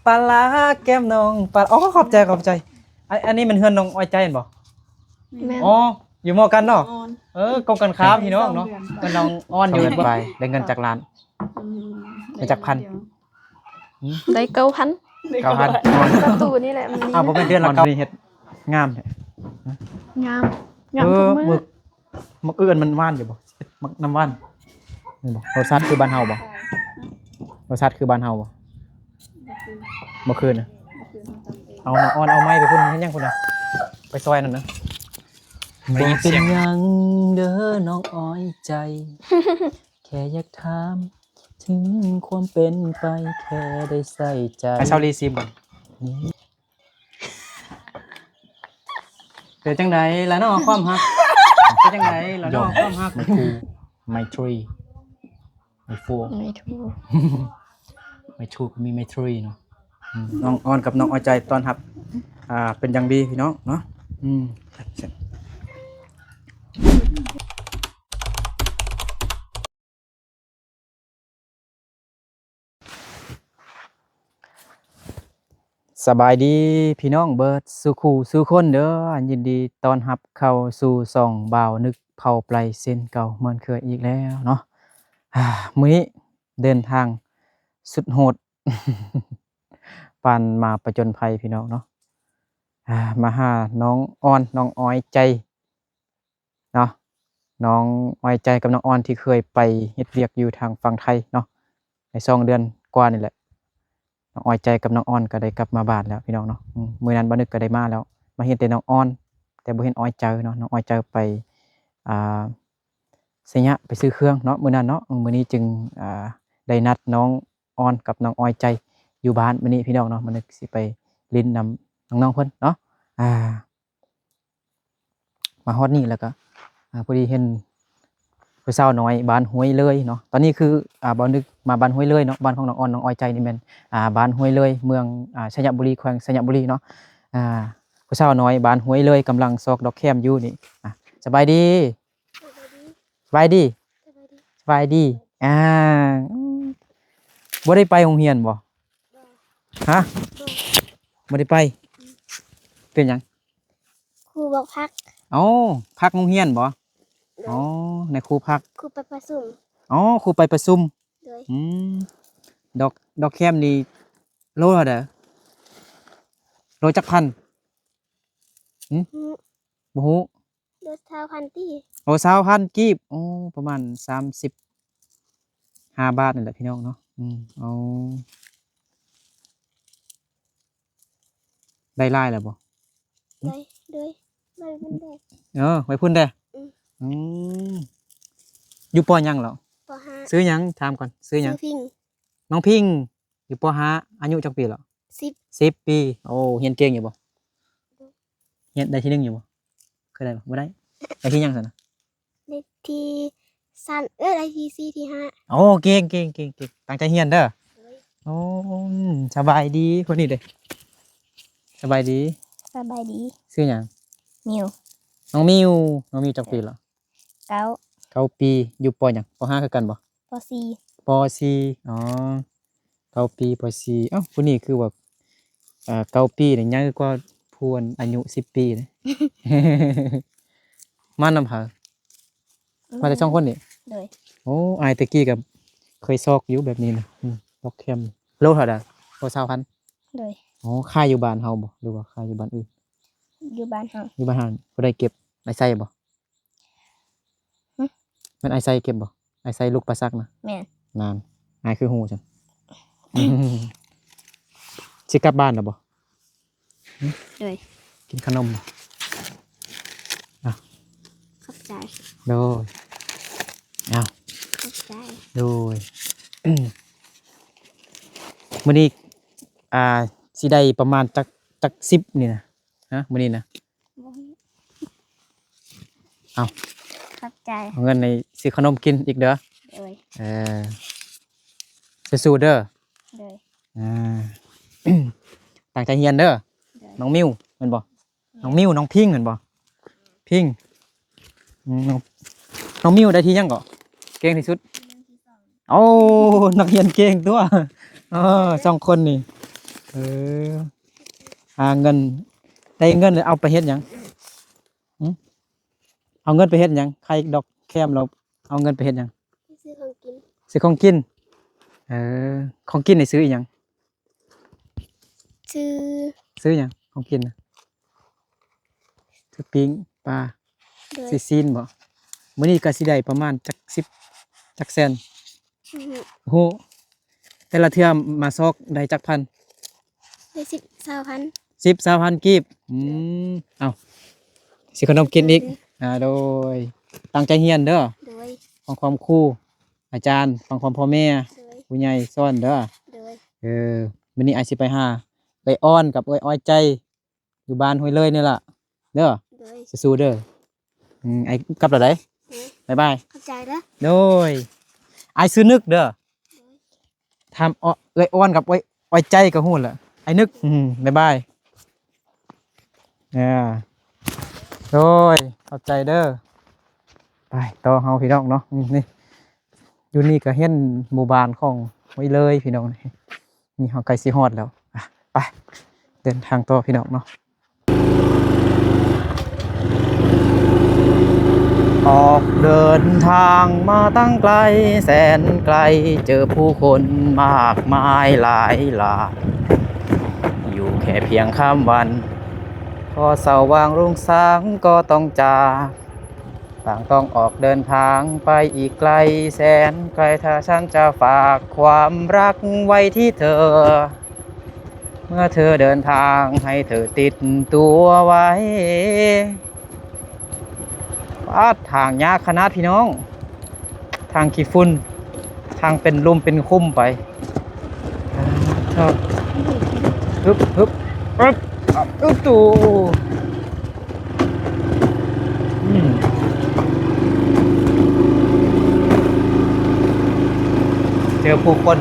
ປາຫຼ້າແກ້ມນ້ອງປາ ອໍ ຂອບໃຈ ຂອບໃຈ. ອັນ ອັນນີ້ແມ່ນເຮືອນນ້ອງອ້ອຍໃຈແມ່ນບໍ່? ແມ່ນ ແມ່ນ. ອໍ ຢູ່ໝໍ້ກັນເນາະ. ເອີ ກົງກັນຂ້າມພີ່ນ້ອງເນາະ. ເອີ ນ້ອງອອນຢູ່ ໄດ້ເງິນຈັກລ້ານ? ໄດ້ຈັກພັນ? ໄດ້ເກົ້າພັນ. ເກົ້າພັນ. ປະຕູນີ້ແຫຼະ ມັນມີ. ອ້າວ ບໍ່ແມ່ນເດືອນລະເກົ້າພັນ. ເຮັດງາມແທ້. ງາມ ງາມ ເອີ ທຸກມື້. ໝຶກ ໝຶກອື່ນມັນຫວານຢູ່ບໍ່? ໝຶກນ້ຳຫວານ ແມ່ນບໍ່? ລົດຊາດຄືບ້ານເຮົາບໍ່? ລົດຊາດຄືບ້ານເຮົາບໍ່? ບໍ່ຄືນະ. ເອົາ ນ້ອງອອນ ເອົາໄມ້ໄປພຸ້ນ ເຮັດຫຍັງພຸ້ນນະ? ໄປຊ່ອຍນັ້ນນະ. ບໍ່ເປັນຫຍັງເດີນ້ອງອ້ອຍໃຈ ແຄ່ຢາກຖາມເຖິງຄວາມເປັນໄປ ແຄ່ໄດ້ໃສ່ໃຈ. ໃຫ້ຊາວລີຊີມກ່ອນ. ເປັນຈັ່ງໃດລະເນາະຄວາມຮັກ? ເປັນຈັ່ງໃດລະເນາະຄວາມຮັກ? ໄມຕຣີ ໄມຕຣີ ໄມໂຟ ໄມໂທ ໄມໂທ ມີໄມຕຣີເນາະ. ອືມ ນ້ອງອອນກັບນ້ອງອ້ອຍໃຈຕ້ອນຮັບ ອ່າ ເປັນຢ່າງດີພີ່ນ້ອງເນາະ. ອືມ ສະບາຍດີພີ່ນ້ອງເບິດສູ່ຄູ່ສູ່ຄົນເດີ. ຍິນດີຕ້ອນຮັບເຂົ້າສູ່ຊ່ອງບ່າວນຶກເຜົ່າໄປເຊັ່ນເກົ່າເໝືອນເຄີຍອີກແລ້ວເນາະ. ມື້ນີ້ເດີນທາງສຸດໂຫດ ປານມາປະຈົນໄພພີ່ນ້ອງເນາະ. ມາຫານ້ອງອອນ ນ້ອງອ້ອຍໃຈ ເນາະ ນ້ອງອ້ອຍໃຈກັບນ້ອງອອນທີ່ເຄີຍໄປເຮັດວຽກຢູ່ທາງຝັ່ງໄທເນາະ ໃນສອງເດືອນກວ່ານີ້ແຫຼະ. ນ້ອງອ້ອຍໃຈກັບນ້ອງອອນກໍໄດ້ກັບມາບ້ານແລ້ວພີ່ນ້ອງເນາະ. ອືມ ມື້ນັ້ນບ່າວນຶກກໍໄດ້ມາແລ້ວ ມາເຫັນແຕ່ນ້ອງອອນ ແຕ່ບໍ່ເຫັນອ້ອຍໃຈເນາະ. ນ້ອງອ້ອຍໃຈໄປ ອ່າ ໄຊຍະ ໄປຊື້ເຄື່ອງເນາະ ມື້ນັ້ນເນາະ. ເອີ ມື້ນີ້ຈຶ່ງ ອ່າ ໄດ້ນັດນ້ອງອອນກັບນ້ອງອ້ອຍໃຈຢູ່ບ້ານມື້ນີ້ພີ່ນ້ອງເນາະ. ມື້ນີ້ຊິໄປຫຼິ້ນນຳນ້ອງໆເພິ່ນເນາະ. ອ່າ ມາຮອດນີ້ແລ້ວກໍ ອ່າ ພໍດີເຫັນຜູ້ສາວນ້ອຍບ້ານຫ້ວຍເລີຍເນາະ. ຕອນນີ້ຄື ອ່າ ບ່າວນຶກມາບ້ານຫ້ວຍເລີຍເນາະ. ບ້ານຂອງນ້ອງອອນ ນ້ອງອ້ອຍໃຈນີ້ແມ່ນ ອ່າ ບ້ານຫ້ວຍເລີຍ ເມືອງ ອ່າ ໄຊຍະບູລີ ແຂວງໄຊຍະບູລີເນາະ. ອ່າ ຜູ້ສາວນ້ອຍບ້ານຫ້ວຍເລີຍກຳລັງຊອກດອກແຄມຢູ່ນີ້. ອ່າ ສະບາຍດີ. ສະບາຍດີ. ສະບາຍດີ. ສະບາຍດີ. ອ່າ ບໍ່ໄດ້ໄປໂຮງຮຽນບໍ່? ບໍ່. ຮະ? ບໍ່. ບໍ່ໄດ້ໄປ. ອືມ. ເປັນຫຍັງ? ຄູບອກພັກ. ອໍ ພັກໂຮງຮຽນບໍ່? ໂດຍ. ອໍ ນາຍຄູພັກ. ຄູໄປປະຊຸມ. ອໍ ຄູໄປປະຊຸມ. ໂດຍ. ອືມ ດອກ ດອກແຄມນີ້ໂລເທົ່າໃດ? ໂລຈັກພັນ? ຫຶ? ຫື? ບໍ່ຮູ້. ໂລຊາວພັນກີບ. ໂອ້ ຊາວພັນກີບ. ໂອ້ ປະມານສາມສິບຫ້າບາດນີ້ແຫຼະພີ່ນ້ອງເນາະ. ອືມ ເອົາ ໄດ້ຫຼາຍແລ້ວບໍ່? ໄດ້ ໂດຍ ໄວ້ພຸ້ນແດ່. ເອີ ໄວ້ພຸ້ນແດ່. ອືມ ອືມ ຢູ່ ປໍ ຫຍັງແລ້ວ? ປໍຫ້າ. ຊື່ຫຍັງ? ຖາມກ່ອນ ຊື່ຫຍັງ? ຊື່ພິງ. ນ້ອງພິງ. ຢູ່ ປໍຫ້າ ອາຍຸຈັກປີແລ້ວ? ສິບ. ສິບປີ. ໂອ້ ຮຽນເກັ່ງຢູ່ບໍ່? ຮຽນໄດ້ທີໜຶ່ງຢູ່ບໍ່? ເຄີຍໄດ້ບໍ່? ບໍ່ໄດ້. ໄດ້ທີຫຍັງຊັ້ນນະ? ໄດ້ທີສາມ ເອີ ໄດ້ທີສີ່ ທີຫ້າ. ໂອ້ ເກັ່ງ ເກັ່ງ ເກັ່ງ ເກັ່ງ ຕັ້ງໃຈຮຽນເດີ. ໂດຍ. ໂອ້ ສະບາຍດີ ຄົນນີ້ເດ້. ສະບາຍດີ. ສະບາຍດີ. ຊື່ຫຍັງ? ມິວ. ນ້ອງມິວ. ນ້ອງມິວຈັກປີແລ້ວ? ເກົ້າ. ເກົ້າປີ. ຢູ່ ປໍ ຫຍັງ? ປໍຫ້າຄືກັນບໍ່? ປໍສີ່. ປໍສີ່. ອໍ ເກົ້າປີ ປໍສີ່. ເອົ້າ ຜູ້ນີ້ຄືແບບ ເອີ ເກົ້າປີນີ້ໃຫຍ່ກວ່າຜູ້ອາຍຸສິບປີເດ້. ມານຳໃຜ? ມາແຕ່ສອງຄົນນີ້? ໂດຍ. ໂອ້ ອ້າຍແຕ່ກີ້ກໍເຄີຍຊອກຢູ່ແບບນີ້ນະ. ອືມ ດອກແຄມ. ໂລເທົ່າໃດ? ໂລຊາວພັນ. ໂດຍ. ໂອ້ ຂາຍຢູ່ບ້ານເຮົາບໍ່ ຫຼືວ່າຂາຍຢູ່ບ້ານອື່ນ? ຢູ່ບ້ານເຮົາ. ຢູ່ບ້ານເຮົາ. ຜູ້ໃດເກັບ? ອ້າຍໄຊບໍ່? ຫຶ? ແມ່ນອ້າຍໄຊເກັບບໍ່? ອ້າຍໄຊລູກປາສັກນະ? ແມ່ນ. ນັ້ນ ອ້າຍຄືຮູ້ຊັ້ນ. ຊິກັບບ້ານແລ້ວບໍ່? ຫຶ? ໂດຍ. ກິນຂະໜົມບໍ່? ເອົາ ຂອບໃຈ. ໂດຍ. ເອົາ ຂອບໃຈ. ໂດຍ. ມື້ນີ້ ອ່າ ຊິໄດ້ປະມານຈັກ ຈັກສິບນີ້ນະ? ຮະ ມື້ນີ້ນະ? ບໍ່ຮູ້. ເອົາ ຂອບໃຈ. ເອົາເງິນໃຫ້ຊື້ຂະໜົມກິນອີກເດີ. ໂດຍ. ເອີ ສູ້ໆເດີ. ໂດຍ. ອ່າ ຕັ້ງໃຈຮຽນເດີ. ໂດຍ. ນ້ອງມິວແມ່ນບໍ່? ແມ່ນ. ນ້ອງມິວ ນ້ອງພິງແມ່ນບໍ່? ພິງ. ອືມ ນ້ອງ ນ້ອງມິວໄດ້ທີຫຍັງເກາະ? ເກັ່ງທີ່ສຸດ. ໂອ້ ນັກຮຽນເກັ່ງຕົວະ. ເອີ ສອງຄົນນີ້ ເອີ ຫາເງິນ ໄດ້ເງິນແລ້ວເອົາໄປເຮັດຫຍັງ? ຫື? ເອົາເງິນໄປເຮັດຫຍັງ? ຂາຍດອກແຄມແລ້ວເອົາເງິນໄປເຮັດຫຍັງ? ໄປຊື້ຂອງກິນ. ຊື້ຂອງກິນ. ເອີ ຂອງກິນນີ້ຊື້ອີ່ຫຍັງ? ຊື້ ຊື້ຫຍັງ? ຂອງກິນນະ ຊື້ປີ້ງປາ. ໂດຍ. ຊື້ຊີ້ນບໍ? ມື້ນີ້ກໍຊິໄດ້ປະມານຈັກສິບ ຈັກແສນ? ອື ຮູ້. ແຕ່ລະເທື່ອມາຊອກໄດ້ຈັກພັນ? ໄດ້ສິບ ຊາວພັນ. ສິບ ຊາວພັນກີບ. ອືມ ເອົ້າ ຊື້ຂະໜົມກິນອີກ. ໂດຍ. ອາ ໂດຍ ຕັ້ງໃຈຮຽນເດີ. ໂດຍ. ຟັງຄວາມຄູອາຈານ ຟັງຄວາມພໍ່ແມ່. ໂດຍ. ຜູ້ໃຫຍ່ສອນເດີ. ໂດຍ. ເອີ ມື້ນີ້ອ້າຍຊິໄປຫາເອື້ອຍອອນກັບເອື້ອຍອ້ອຍໃຈ ຢູ່ບ້ານຫ້ວຍເລີຍນີ້ລະເດີ. ໂດຍ. ສູ້ໆເດີ. ອືມ ອ້າຍກັບແລ້ວໃດ໋. ອືມ ບາຍບາຍ. ຂອບໃຈເດີ. ໂດຍ. ອ້າຍຊື່ນຶກເດີ. ໂດຍ. ຖາມເອື້ອຍອອນກັບເອື້ອຍອ້ອຍໃຈກໍຮູ້ແລ້ວ ອ້າຍນຶກ. ອືມ ບາຍບາຍ. ເອີ ໂດຍ ຂອບໃຈເດີ. ໄປຕໍ່ເຮົາພີ່ນ້ອງເນາະ. ອືມ ນີ້ ຢູ່ນີ້ກໍເຫັນໝູ່ບ້ານຂອງຫ້ວຍເລີຍພີ່ນ້ອງ. ນີ້ເຮົາໃກ້ຊິຮອດແລ້ວ. ອ່ະ ໄປ ເດີນທາງຕໍ່ພີ່ນ້ອງເນາະ. ອອກເດີນທາງມາຕັ້ງໄກແສນໄກ ເຈີຜູ້ຄົນມາກມາຍຫຼາຍຫຼາຍ ຢູ່ແຄ່ພຽງຂ້າມວັນ ພໍເຊົ້າຫວ່າງຮຸ່ງສາງກໍຕ້ອງຈາກ ຕ່າງຕ້ອງອອກເດີນທາງໄປອີກໄກແສນໄກ ຖ້າສັນຈະຝາກຄວາມຮັກໄວ້ທີ່ເທີ ເມື່ອເທີເດີນທາງໃຫ້ເທີຕິດຕົວໄວ້. ປາດ ທາງຍາກຂະໜາດພີ່ນ້ອງ ທາງຂີ້ຝຸ່ນ ທາງເປັນລຸ່ມເປັນຂຸມໄປ. ຮຶບ ຮຶບ ອຶບ ອຶບ ຕູ ອືມ ເຈີຜູ້ຄົນ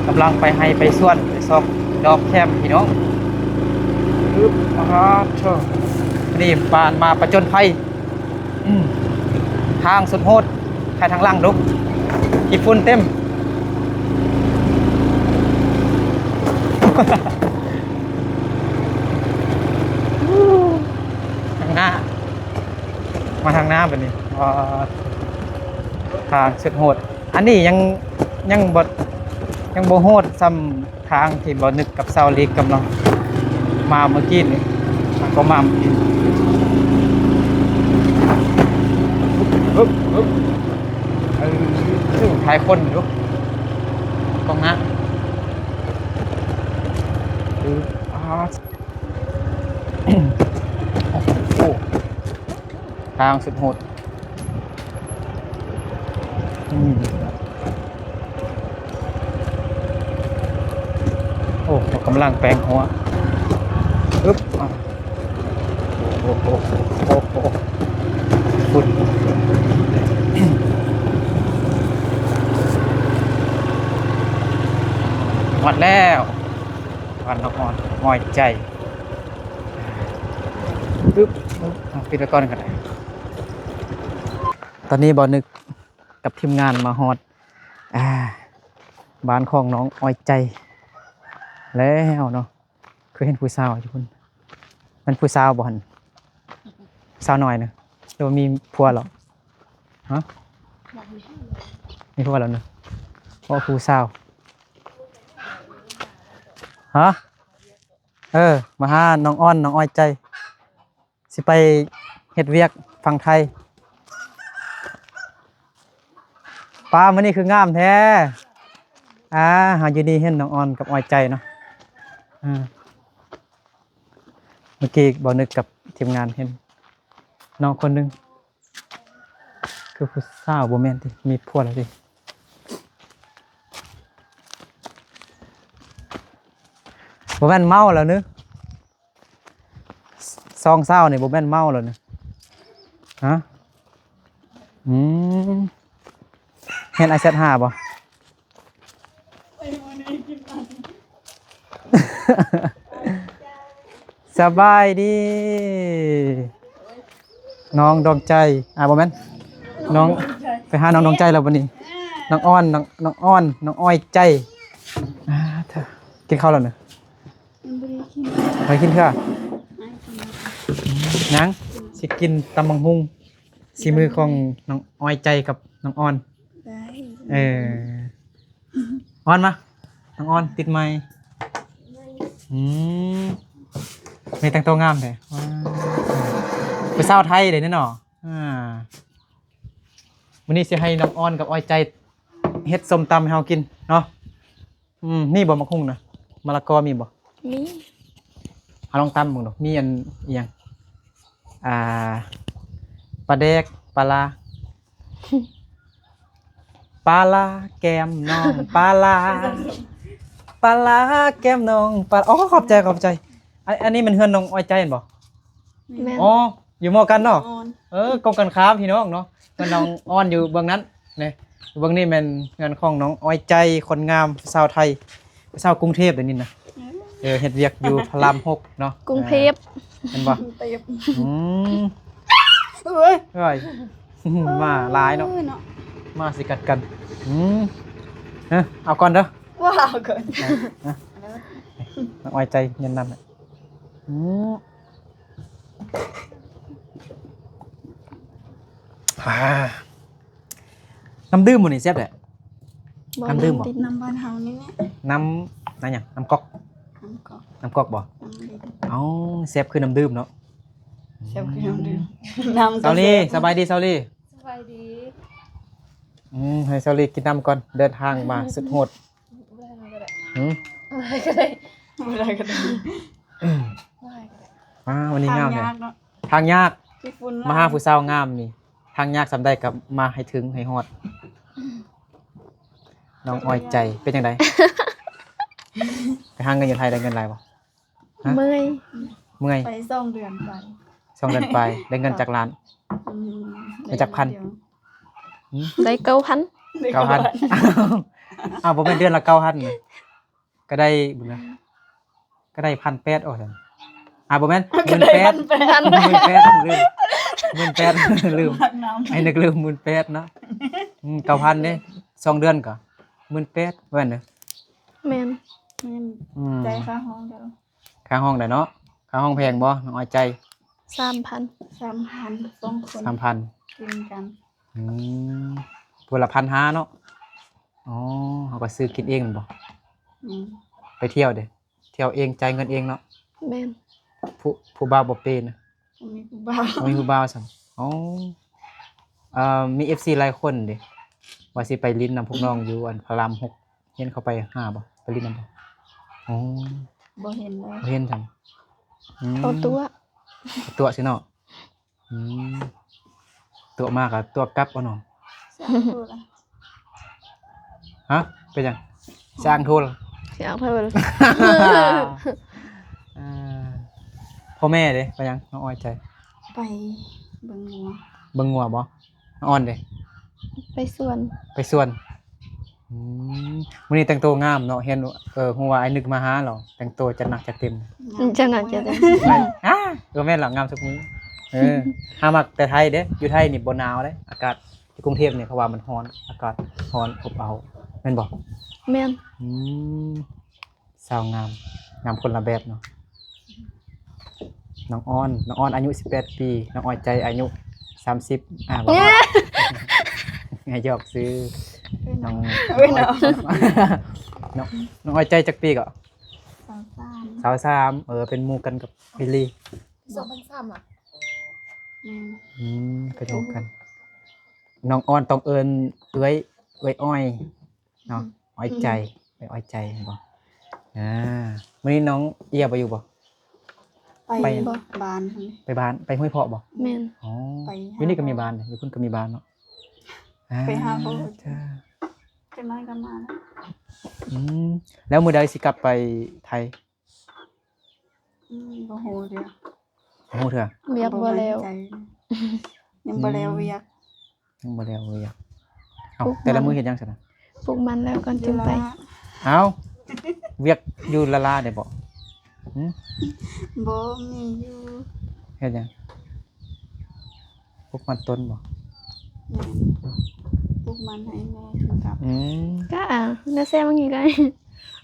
ກຳລັງໄປໄຮ່ໄປສວນ ໄປຊອກດອກແຄມພີ່ນ້ອງ. ອຶບ ອາ ໂທ້ ນີ້ປານມາປະຈົນໄພ. ອືມ ທາງສຸດໂຫດ ໄປທາງຫຼັງດຸ ຂີ້ຝຸ່ນເຕັມ ທາງໜ້າ ມາທາງໜ້າບັດນີ້. ອ່າ ທາງສຸດໂຫດ ອັນນີ້ຍັງ ຍັງບໍ່ ຍັງບໍ່ໂຫດສ່ຳ ທາງທີ່ບໍ່ນຶກກັບຊາວລີກກຳລັງມາເມື່ອກີ້ນີ້ ກໍມາເມື່ອກີ້. ຮຶບ ຮຶບ ເອີ ຖ່າຍຄົນຢູ່ ກ້ອງໜ້າ ອາ ໂອ້ໂຫ ທາງສຸດໂຫດ. ອືມ ໂອ້ ເຂົາກຳລັງແປງຫົວ ອຶບ ໂອ້ໂຫ ໂອ້ໂຫ ຝຸ່ນ ຮອດແລ້ວ ບ້ານນ້ອງອອນ ອ້ອຍໃຈ ອຶບ ເອົາ ປິດໄວ້ກ່ອນກໍໄດ້. ຕອນນີ້ບ່າວນຶກ ກັບທີມງານມາຮອດ ອ່າ ບ້ານຂອງນ້ອງອ້ອຍໃຈແລ້ວເນາະ. ຄືເຫັນຜູ້ສາວຢູ່ພຸ້ນ ແມ່ນຜູ້ສາວບໍ່ຫັ້ນ? ສາວນ້ອຍນະ ຫຼືວ່າມີຜົວແລ້ວ? ຮະ ມີຜົວແລ້ວນະ ເວົ້າຜູ້ສາວ ຮະ ເອີ ມາຫານ້ອງອອນ ນ້ອງອ້ອຍໃຈ. ຊິໄປເຮັດວຽກຝັ່ງໄທ. ປ້າ ມື້ນີ້ຄືງາມແທ້. ອ່າ ເຮົາຢູ່ນີ້ເຫັນນ້ອງອອນກັບອ້ອຍໃຈເນາະ. ອ່າ ເມື່ອກີ້ບ່າວນຶກກັບທີມງານເຫັນນ້ອງຄົນໜຶ່ງ ຄືຜູ້ສາວ ບໍ່ແມ່ນຕິ ມີຜົວແລ້ວຕິ ບໍ່ແມ່ນເມົາແລ້ວເນີ? ສອງສາວນີ້ບໍ່ແມ່ນເມົາແລ້ວນະ? ຮະ? ອືມ ເຫັນອ້າຍແຊັດຫາບໍ່? ສະບາຍດີ ນ້ອງດວງໃຈ ອ່າ ບໍ່ແມ່ນ ນ້ອງ ໄປຫານ້ອງດວງໃຈແລ້ວບັດນີ້ ນ້ອງອອນ ນ້ອງ ນ້ອງອອນ ນ້ອງອ້ອຍໃຈ ອ່າ ເທີ ກິນເຂົ້າແລ້ວນະ? ບໍ່ໄດ້ກິນເທື່ອ. ຍັງ ຊິກິນຕຳບັກຫຸ່ງ ສີມືຂອງນ້ອງອ້ອຍໃຈກັບນ້ອງອອນ. ໄດ້. ເອີ ອອນມາ ນ້ອງອອນ ຕິດໄມ. ອືມ ແມ່ແຕ່ງຕົວງາມແທ້. ວ້າວ ຜູ້ສາວໄທເດ້ເນາະ. ອ່າ ມື້ນີ້ຊິໃຫ້ນ້ອງອອນກັບອ້ອຍໃຈເຮັດສົ້ມຕຳໃຫ້ເຮົາກິນເນາະ. ອືມ ມີບໍ່ໝາກຫຸ່ງນະ? ມະລະກອມີບໍ່? ມີ. ເຮົາລອງຕຳເບິ່ງດູ ມີອັນອີ່ຫຍັງ? ອ່າ ປາແດກ ປາຫຼ້າ ປາຫຼ້າແກ້ມນ້ອງປາຫຼ້າ ປາຫຼ້າແກ້ມນ້ອງປາ ອໍ ຂອບໃຈ ຂອບໃຈ. ອັນ ອັນນີ້ແມ່ນເຮືອນນ້ອງອ້ອຍໃຈແມ່ນບໍ່? ແມ່ນ. ອໍ ຢູ່ໝໍ້ກັນເນາະ. ເອີ ກົງກັນຂ້າມພີ່ນ້ອງເນາະ. ເຮືອນນ້ອງອອນຢູ່ເບື້ອງນັ້ນນີ້ ເບື້ອງນີ້ແມ່ນເຮືອນຂອງນ້ອງອ້ອຍໃຈ ຄົນງາມ ສາວໄທ ສາວກຸງເທບເດ້ນີ້ນະ. ເອີ ເຮັດວຽກຢູ່ພະລາມຫົກເນາະ ກຸງເທບ ເອີ ແມ່ນບໍ່? ອືມ ເອີຍ ເອີຍ ມາຫຼາຍເນາະ ເອີເນາະ ມາຊິກັດກັນ. ອືມ ເອີ ເອົາກ່ອນເດີ ວ່າເອົາກ່ອນ ເອີ ນ້ອງອ້ອຍໃຈຍາມນັ້ນ. ອືມ ອ່າ ນ້ຳດື່ມມື້ນີ້ແຊບແຫຼະ. ບໍ່ ນ້ຳດື່ມບໍ່? ນ້ຳບ້ານເຮົານີ້ແຫຼະ. ນ້ຳ ນ້ຳຫຍັງ? ນ້ຳກອກ ນ້ຳກອກ ນ້ຳກອກບໍ່? ນ້ຳດື່ມ. ເອົ້າ ແຊບຄືນ້ຳດື່ມເນາະ ແຊບຄືນ້ຳດື່ມ. ອືມ ນ້ຳ ສາວລີ ສະບາຍດີ ສາວລີ ສະບາຍດີ. ອືມ ໃຫ້ສາວລີກິນນ້ຳກ່ອນ ເດີນທາງມາສຸດໂຫດ. ບໍ່ໄດ້ກໍໄດ້ ຫືມ ບໍ່ໄດ້ກໍໄດ້ ບໍ່ໄດ້ກໍໄດ້. ອືມ ບໍ່ໄດ້ກໍໄດ້. ວ້າວ ວັນນີ້ງາມແທ້ ທາງຍາກເນາະ ທາງຍາກ ຂີ້ຝຸ່ນຫຼາຍ ມາຫາຜູ້ສາວງາມນີ້ ທາງຍາກສ່ຳໃດກໍມາໃຫ້ເຖິງໃຫ້ຮອດ. ນ້ອງອ້ອຍໃຈເປັນຈັ່ງໃດ? ໄປຫາເງິນຢູ່ໄທໄດ້ເງິນຫຼາຍບໍ່? ຮະ? ເມື່ອຍ ເມື່ອຍ. ໄປສອງເດືອນໄປ ສອງເດືອນໄປ ໄດ້ເງິນຈັກລ້ານ? ອືມ ໄດ້ຈັກພັນ? ຫືມ? ໄດ້ເກົ້າພັນ ໄດ້ເກົ້າພັນ. ເກົ້າພັນ. ອ້າວ ບໍ່ແມ່ນເດືອນລະເກົ້າພັນ ກໍໄດ້ບຸນນະ ກໍໄດ້ພັນແປດ ອໍ ຊັ້ນ ອ່າ ບໍ່ແມ່ນ ໝື່ນແປດ ໝື່ນແປດ ລືມ ໝື່ນແປດ ລືມ ໃຫ້ນຶກລືມ ໝື່ນແປດເນາະ. ອືມ ເກົ້າພັນເດ້ ສອງເດືອນກໍໝື່ນແປດ ບໍ່ແມ່ນເດີ? ແມ່ນ ແມ່ນ. ອືມ ຈ່າຍຄ່າຫ້ອງເດີ ຄ່າຫ້ອງໄດ້ເນາະ. ຄ່າຫ້ອງແພງບໍ່ ນ້ອງອ້ອຍໃຈ? ສາມພັນ ສາມພັນ ສອງຄົນ ສາມພັນ ກິນກັນ. ອືມ ຄົນລະພັນຫ້າເນາະ. ອໍ ເຮົາກໍຊື້ກິນເອງແມ່ນບໍ່? ແມ່ນ. ໄປທ່ຽວເດ້ ທ່ຽວເອງ ຈ່າຍເງິນເອງເນາະ? ແມ່ນ. ຜູ້ ຜູ້ບ່າວບໍ່ເປນະ? ບໍ່ມີຜູ້ບ່າວ ບໍ່ມີຜູ້ບ່າວຊັ້ນ. ອໍ ເອີ ມີເອັຟຊີຫຼາຍຄົນເດ້ ວ່າຊິໄປຫຼິ້ນນຳພວກນ້ອງຢູ່ອັນພະລາມຫົກ ເຫັນເຂົາໄປຫາບໍ່? ໄປຫຼິ້ນນຳບໍ່? ອໍ ບໍ່ເຫັນເລີຍ ບໍ່ເຫັນຊັ້ນ. ອືມ ເຂົາຕົວະ ຕົວະຊິເນາະ. ອືມ ຕົວະມາກໍຕົວະກັບເອົາເນາະ. ຮະ? ເປັນຫຍັງ? ຊ້າງໂທລ ຊ້າງໂທລ. ເອີ ພໍ່ແມ່ເດ້ ໄປຫຍັງ ນ້ອງອ້ອຍໃຈ? ໄປເບິ່ງງົວ. ເບິ່ງງົວບໍ່? ນ້ອງອອນເດ້? ໄປສວນ ໄປສວນ. ອືມ ມື້ນີ້ແຕ່ງໂຕງາມເນາະ ເຫັນ ເອີ ຮູ້ວ່າອ້າຍນຶກມາຫາເນາະ ແຕ່ງໂຕຈັດໜັກຈັດເຕັມ. ຈັດໜັກຈັດເຕັມ. ເອີ ແມ່ນລະ ງາມທຸກມື້. ເອີ ຫາມັກແຕ່ໄທເດ້ ຢູ່ໄທນີ້ບໍ່ໜາວເດ້ ອາກາດ ຢູ່ກຸງເທບນີ້ເຂົາວ່າມັນຮ້ອນ ອາກາດຮ້ອນອົບເອົາ ແມ່ນບໍ່? ແມ່ນ. ອືມ ສາວງາມ ງາມຄົນລະແບບເນາະ. ນ້ອງອອນ ນ້ອງອອນອາຍຸສິບແປດປີ ນ້ອງອ້ອຍໃຈອາຍຸສາມສິບ. ອ່າ ບໍ່ ຫຍອກຊື່. ນ້ອງ ເອີຍເນາະ ນ້ອງ ນ້ອງອ້ອຍໃຈຈັກປີເກາະ? ຊາວສາມ ຊາວສາມ. ເອີ ເປັນໝູ່ກັນກັບບິລລີ ສອງພັນສາມອະ. ອືມ ເປັນໝູ່ກັນ. ນ້ອງອອນຕ້ອງເອີ້ນເອື້ອຍ ເອື້ອຍອ້ອຍ ເນາະ ອືມ ອ້ອຍໃຈ ໄປອ້ອຍໃຈແມ່ນບໍ່? ອ່າ ມື້ນີ້ນ້ອງເອຍບໍ່ຢູ່ບໍ່? ໄປ ໄປບ້ານ ໄປບ້ານ ໄປຫ້ວຍເພາະບໍ່? ແມ່ນ. ອໍ ໄປຫາ ຢູ່ນີ້ກໍມີບ້ານ ຢູ່ພຸ້ນກໍມີບ້ານເນາະ. ອ່າ ໄປຫາພໍ່ ຈ້າ ຈັກໜ້ອຍກໍມາແລ້ວ. ອືມ ແລ້ວມື້ໃດຊິກັບໄປໄທ? ອືມ ບໍ່ຮູ້ເທື່ອ ບໍ່ຮູ້ເທື່ອ. ວຽກບໍ່ແລ້ວ ຍັງບໍ່ແລ້ວວຽກ ອືມ ຍັງບໍ່ແລ້ວວຽກ. ເອົ້າ ແຕ່ລະມື້ເຮັດຫຍັງຊັ້ນນະ? ປູກມັນແລ້ວກ່ອນຈຶ່ງໄປ. ເອົ້າ ວຽກຢູ່ລະລາໄດ້ບໍ່? ຫືມ? ບໍ່ ມີຢູ່. ເຮັດຫຍັງ? ປູກມັນຕົ້ນບໍ່? ແມ່ນ ປູກມັນໃຫ້ແມ່ກິນກັບ. ອືມ ກະ ເອີ ແນວແຊບມັນກິນໄດ້.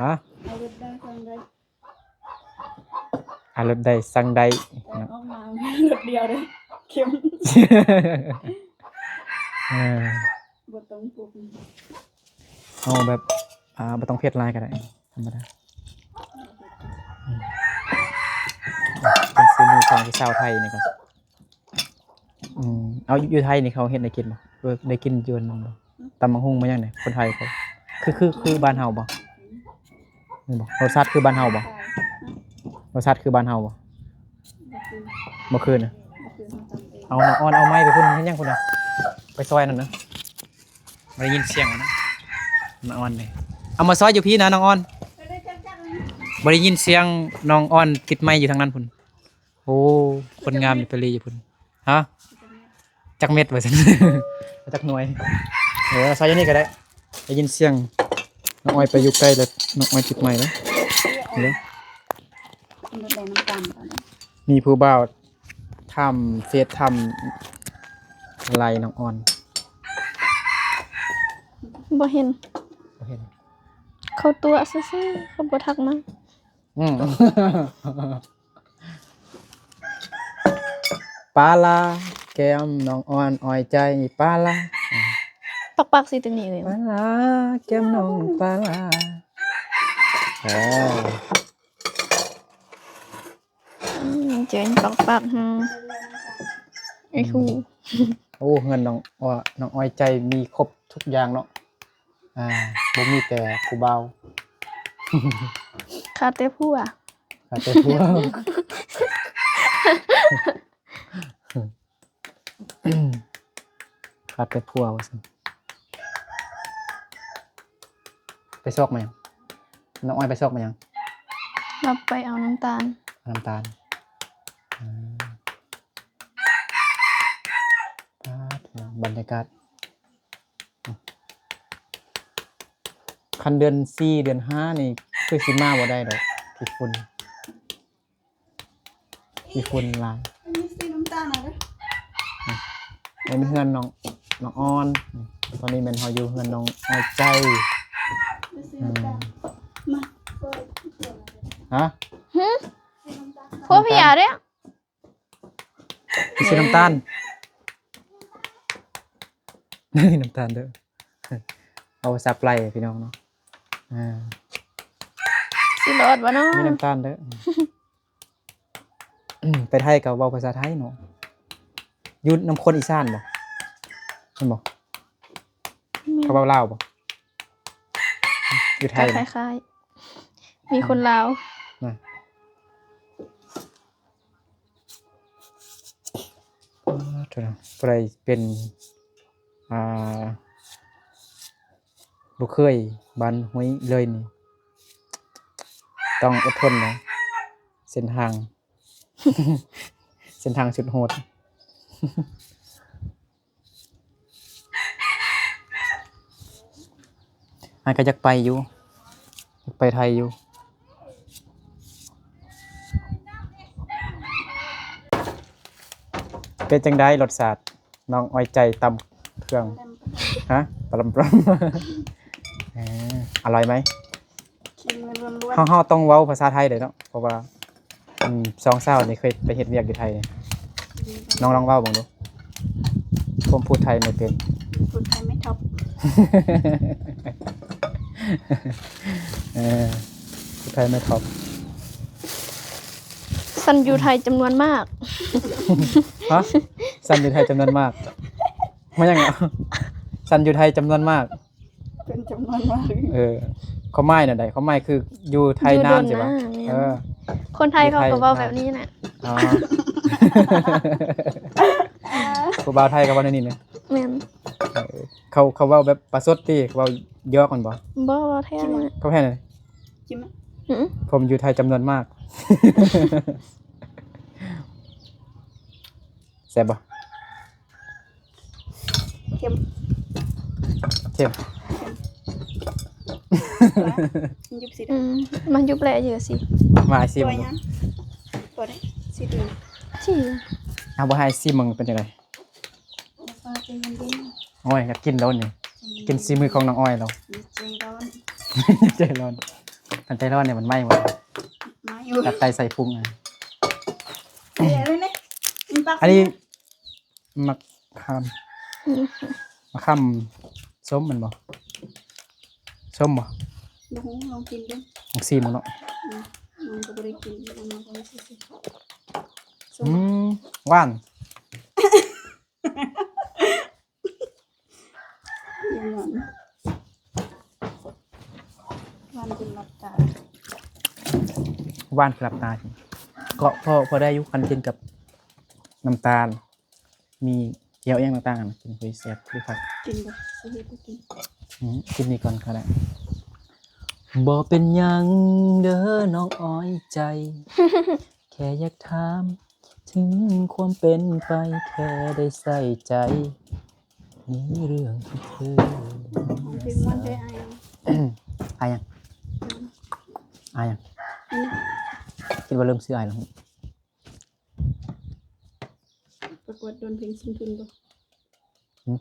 ຮະ? ເອົາລົດໄດ້ສັ່ງໄດ້ ເອົາລົດໄດ້ສັ່ງໄດ້ ແຕ່ອອກມາລົດດຽວເດ້ ເຄັມ ເອີ ບໍ່ຕ້ອງປຸກ ເອົາແບບ ອ່າ ບໍ່ຕ້ອງເຜັດຫຼາຍກໍໄດ້ ທຳມະດາ ອືມ ເປັນສີມືຂອງຜູ້ສາວໄທນີ້ກໍ ອືມ ເອົາ ຢູ່ ຢູ່ໄທນີ້ເຂົາເຮັດໄດ້ກິນບໍ່? ເອີ ໄດ້ກິນຢູ່ນັ້ນບໍ່? ຕຳບັກຫຸ່ງມາຫຍັງນີ້ ຄົນໄທເຂົາ ຄື ຄື ຄືບ້ານເຮົາບໍ່? ແມ່ນບໍ່? ລົດຊາດຄືບ້ານເຮົາບໍ່? ລົດຊາດຄືບ້ານເຮົາບໍ່? ບໍ່ຄືນະ. ເອົາ ນ້ອງອອນ ເອົາໄມ້ໄປພຸ້ນ ເຮັດຫຍັງພຸ້ນນະ? ໄປຊອຍນັ້ນນະ. ບໍ່ໄດ້ຍິນສຽງນະ ນ້ອງອອນເດ້. ເອົາມາຊອຍຢູ່ພີ້ນະ ນ້ອງອອນ. ບໍ່ໄດ້ຍິນສຽງນ້ອງອອນຕິດໄມ້ຢູ່ທາງນັ້ນພຸ້ນ. ໂອ້ ຄົນງາມຢູ່ໄປລີຢູ່ພຸ້ນ. ຮະ? ຈັກເມັດວ່າຊັ້ນ ຈັກໜ່ວຍ. ເອີ ໃສ່ຢູ່ນີ້ກໍໄດ້. ໄດ້ຍິນສຽງນ້ອງອອຍໄປຢູ່ໃກ້ແລ້ວ ນ້ອງອອຍຕິດໄມ້ແລ້ວ. ເອີ ມີຜູ້ບ່າວຖາມເຟສ ຖາມໄລນາງອອນ. ບໍ່ເຫັນ ບໍ່ເຫັນ. ເຂົາຕົວະຊື່ໆ ເຂົາບໍ່ທັກມາ. ອືມ ປາລາ ແກ້ມນ້ອງອ່ອນ ອ້ອຍໃຈ ປາລາ ປັກໆ ຊິຕົວນີ້ເອີຍ ປາລາ ແກ້ມນ້ອງ ປາລາ ເອີ ອືມ ເຈີປັກໆ ຫື ໄອ້ ອືມ ຄູ ໂອ້ ເຮືອນນ້ອງ ນ້ອງອ້ອຍໃຈມີຄົບທຸກຢ່າງເນາະ. ອ່າ ບໍ່ມີແຕ່ຜູ້ບ່າວ ຂາດແຕ່ຜົວ ຂາດແຕ່ຜົວ ຂາດແຕ່ຜົວວ່າຊັ້ນ. ໄປຊອກມາຫຍັງ? ນ້ອງອ້ອຍໄປຊອກມາຫຍັງ? ລາວໄປເອົານ້ຳຕານ ເອົານ້ຳຕານ. ອືມ ປາດ ບັນຍາກາດ. ຄັນເດືອນສີ່ເດືອນຫ້ານີ້ຄືຊິມາບໍ່ໄດ້ດອກ ຂີ້ຝຸ່ນ ຂີ້ຝຸ່ນຫຼາຍ. ອັນນີ້ເຮືອນນ້ອງ ນ້ອງອ່ອນ. ຕອນນີ້ແມ່ນເຮົາຢູ່ເຮືອນນ້ອງອ້ອຍໃຈ. ຮະ? ຫື? ຜົວເພຍເດ້. ໄປຊື້ນ້ຳຕານ ນ້ຳຕານເດີ້ ເອົາໄປສັບໄລ່ພີ່ນ້ອງເນາະ. ອ່າ ຊິລອດບໍ່ເນາະ? ມີນ້ຳຕານເດີ້. ໄປໄທກໍເວົ້າພາສາໄທເນາະ. ຢູ່ນຳຄົນອີສານບໍ່? ແມ່ນບໍ່? ແມ່ນ. ເຂົາເວົ້າລາວບໍ່? ຢູ່ໄທ ກໍ ນະ ຄ້າຍໆ ມີຄົນລາວ ນະ. ອ່າ ຜູ້ໃດເປັນ ອ່າ ບໍ່ເຄີຍບ້ານຫ້ວຍເລີຍນີ້ ຕ້ອງອົດທົນເນາະ. ເສັ້ນທາງ ເສັ້ນທາງສຸດໂຫດ. ອ້າຍກໍຢາກໄປຢູ່ ຢາກໄປໄທຢູ່. ເປັນຈັ່ງໃດລົດຊາດ ນ້ອງອ້ອຍໃຈຕຳເຄື່ອງ? ຮະ? ປະລຳປະລຳ. ເອີ ອະລ່ອຍໄໝ? ເຮົາ ເຮົາຕ້ອງເວົ້າພາສາໄທເດ້ເນາະ ເພາະວ່າ ອືມ ສອງສາວນີ້ເຄີຍໄປເຮັດວຽກຢູ່ໄທ. ນ້ອງລອງເວົ້າເບິ່ງດູ. ຜົມພູດໄທໄມ່ເປັນ. ພູດໄທໄມ່ທັອບ. ເອີ ພູດໄທໄມ່ທັອບ. ສັນຢູ່ໄທຈຳນວນມາກ. ຮະ? ສັນຢູ່ໄທຈຳນວນມາກ. ມາຫຍັງ? ສັນຢູ່ໄທຈຳນວນມາກ. ເປັນຈຳນວນມາກ. ເອີ ຄວາມໝາຍແນວໃດ? ຄວາມໝາຍຄືຢູ່ໄທນານ ຢູ່ດົນ ຊິວ່າ. ນະ ແມ່ນ. ເອີ ຄົນໄທເຂົາກໍເວົ້າແບບນີ້ແຫຼະ. ອໍ ຜູ້ບ່າວໄທກໍເວົ້າແນວນີ້ນະ. ແມ່ນ. ເອີ ເຂົາ ເຂົາເວົ້າແບບປະຊົດຕິ ເວົ້າຢອກແມ່ນບໍ່? ບໍ່ ເວົ້າແທ້ນະ. ເວົ້າແທ້ນະ. ຈິມ ຫື ຜົມຢູ່ໄທຈຳນວນມາກ. ແຊບບໍ່? ເຄັມ ເຄັມ ເຄັມ. ມັນຍຸບຊິ ອືມ ມັນຍຸບແຫຼະຢູ່ຊິ. ມາຊິ ຕົວຫຍັງ? ຕົວໃດ? ຊິ ຊິ ເອົາບໍ່ໃຫ້ຊິມເບິ່ງເປັນຈັ່ງໃດ? ໂອ້ຍ ຢາກກິນແລ້ວນີ້ ກິນສີມືຂອງນ້ອງອ້ອຍແລ້ວ. ໃຈຮ້ອນ ໃຈຮ້ອນ. ຄັນໃຈຮ້ອນນີ້ມັນໄໝ້ບໍ່? ໄໝ້ຢູ່. ຕັດໄຕໃສ່ພຸງ. ອັນນີ້ ໝາກຂາມ ອືມ ໝາກຂາມສົ້ມແມ່ນບໍ່? ສົ້ມບໍ່? ບໍ່ຮູ້ ລອງກິນເບິ່ງ. ລອງຊີມເບິ່ງເນາະ. ອືມ ມັນກໍບໍ່ໄດ້ກິນ ເອົາມາກໍຊື່ໆ. ສົ້ມ. ອືມ ຫວານ. ຫວານ ຫວານຈົນຫຼັບຕາ. ຫວານຄືຫຼັບຕາ. ກໍພໍ ພໍໄດ້ຢູ່ ຄັນກິນກັບນ້ຳຕານ ມີແຈ່ວອີ່ຫຍັງຕ່າງໆ ກິນຄືແຊບຄືຄັກ. ກິນບໍ່? ຊິເຮັດໃຫ້ກິນ. ອືມ ກິນນີ້ກ່ອນກໍໄດ້. ບໍ່ເປັນຫຍັງເດີນ້ອງອ້ອຍໃຈ ແຄ່ຢາກຖາມເຖິງຄວາມເປັນໄປ ແຄ່ໄດ້ໃສ່ໃຈໃນເລື່ອງທີ່ເທີ ເພງມ່ວນແທ້ ອ້າຍ. ອ້າຍຫຍັງ? ອືມ ອ້າຍຫຍັງ? ອັນນີ້ ຄິດວ່າເລີ່ມຊື່ອ້າຍແລ້ວ. ປະກວດດອນເພງຊິງທຸນບໍ່? ຫື?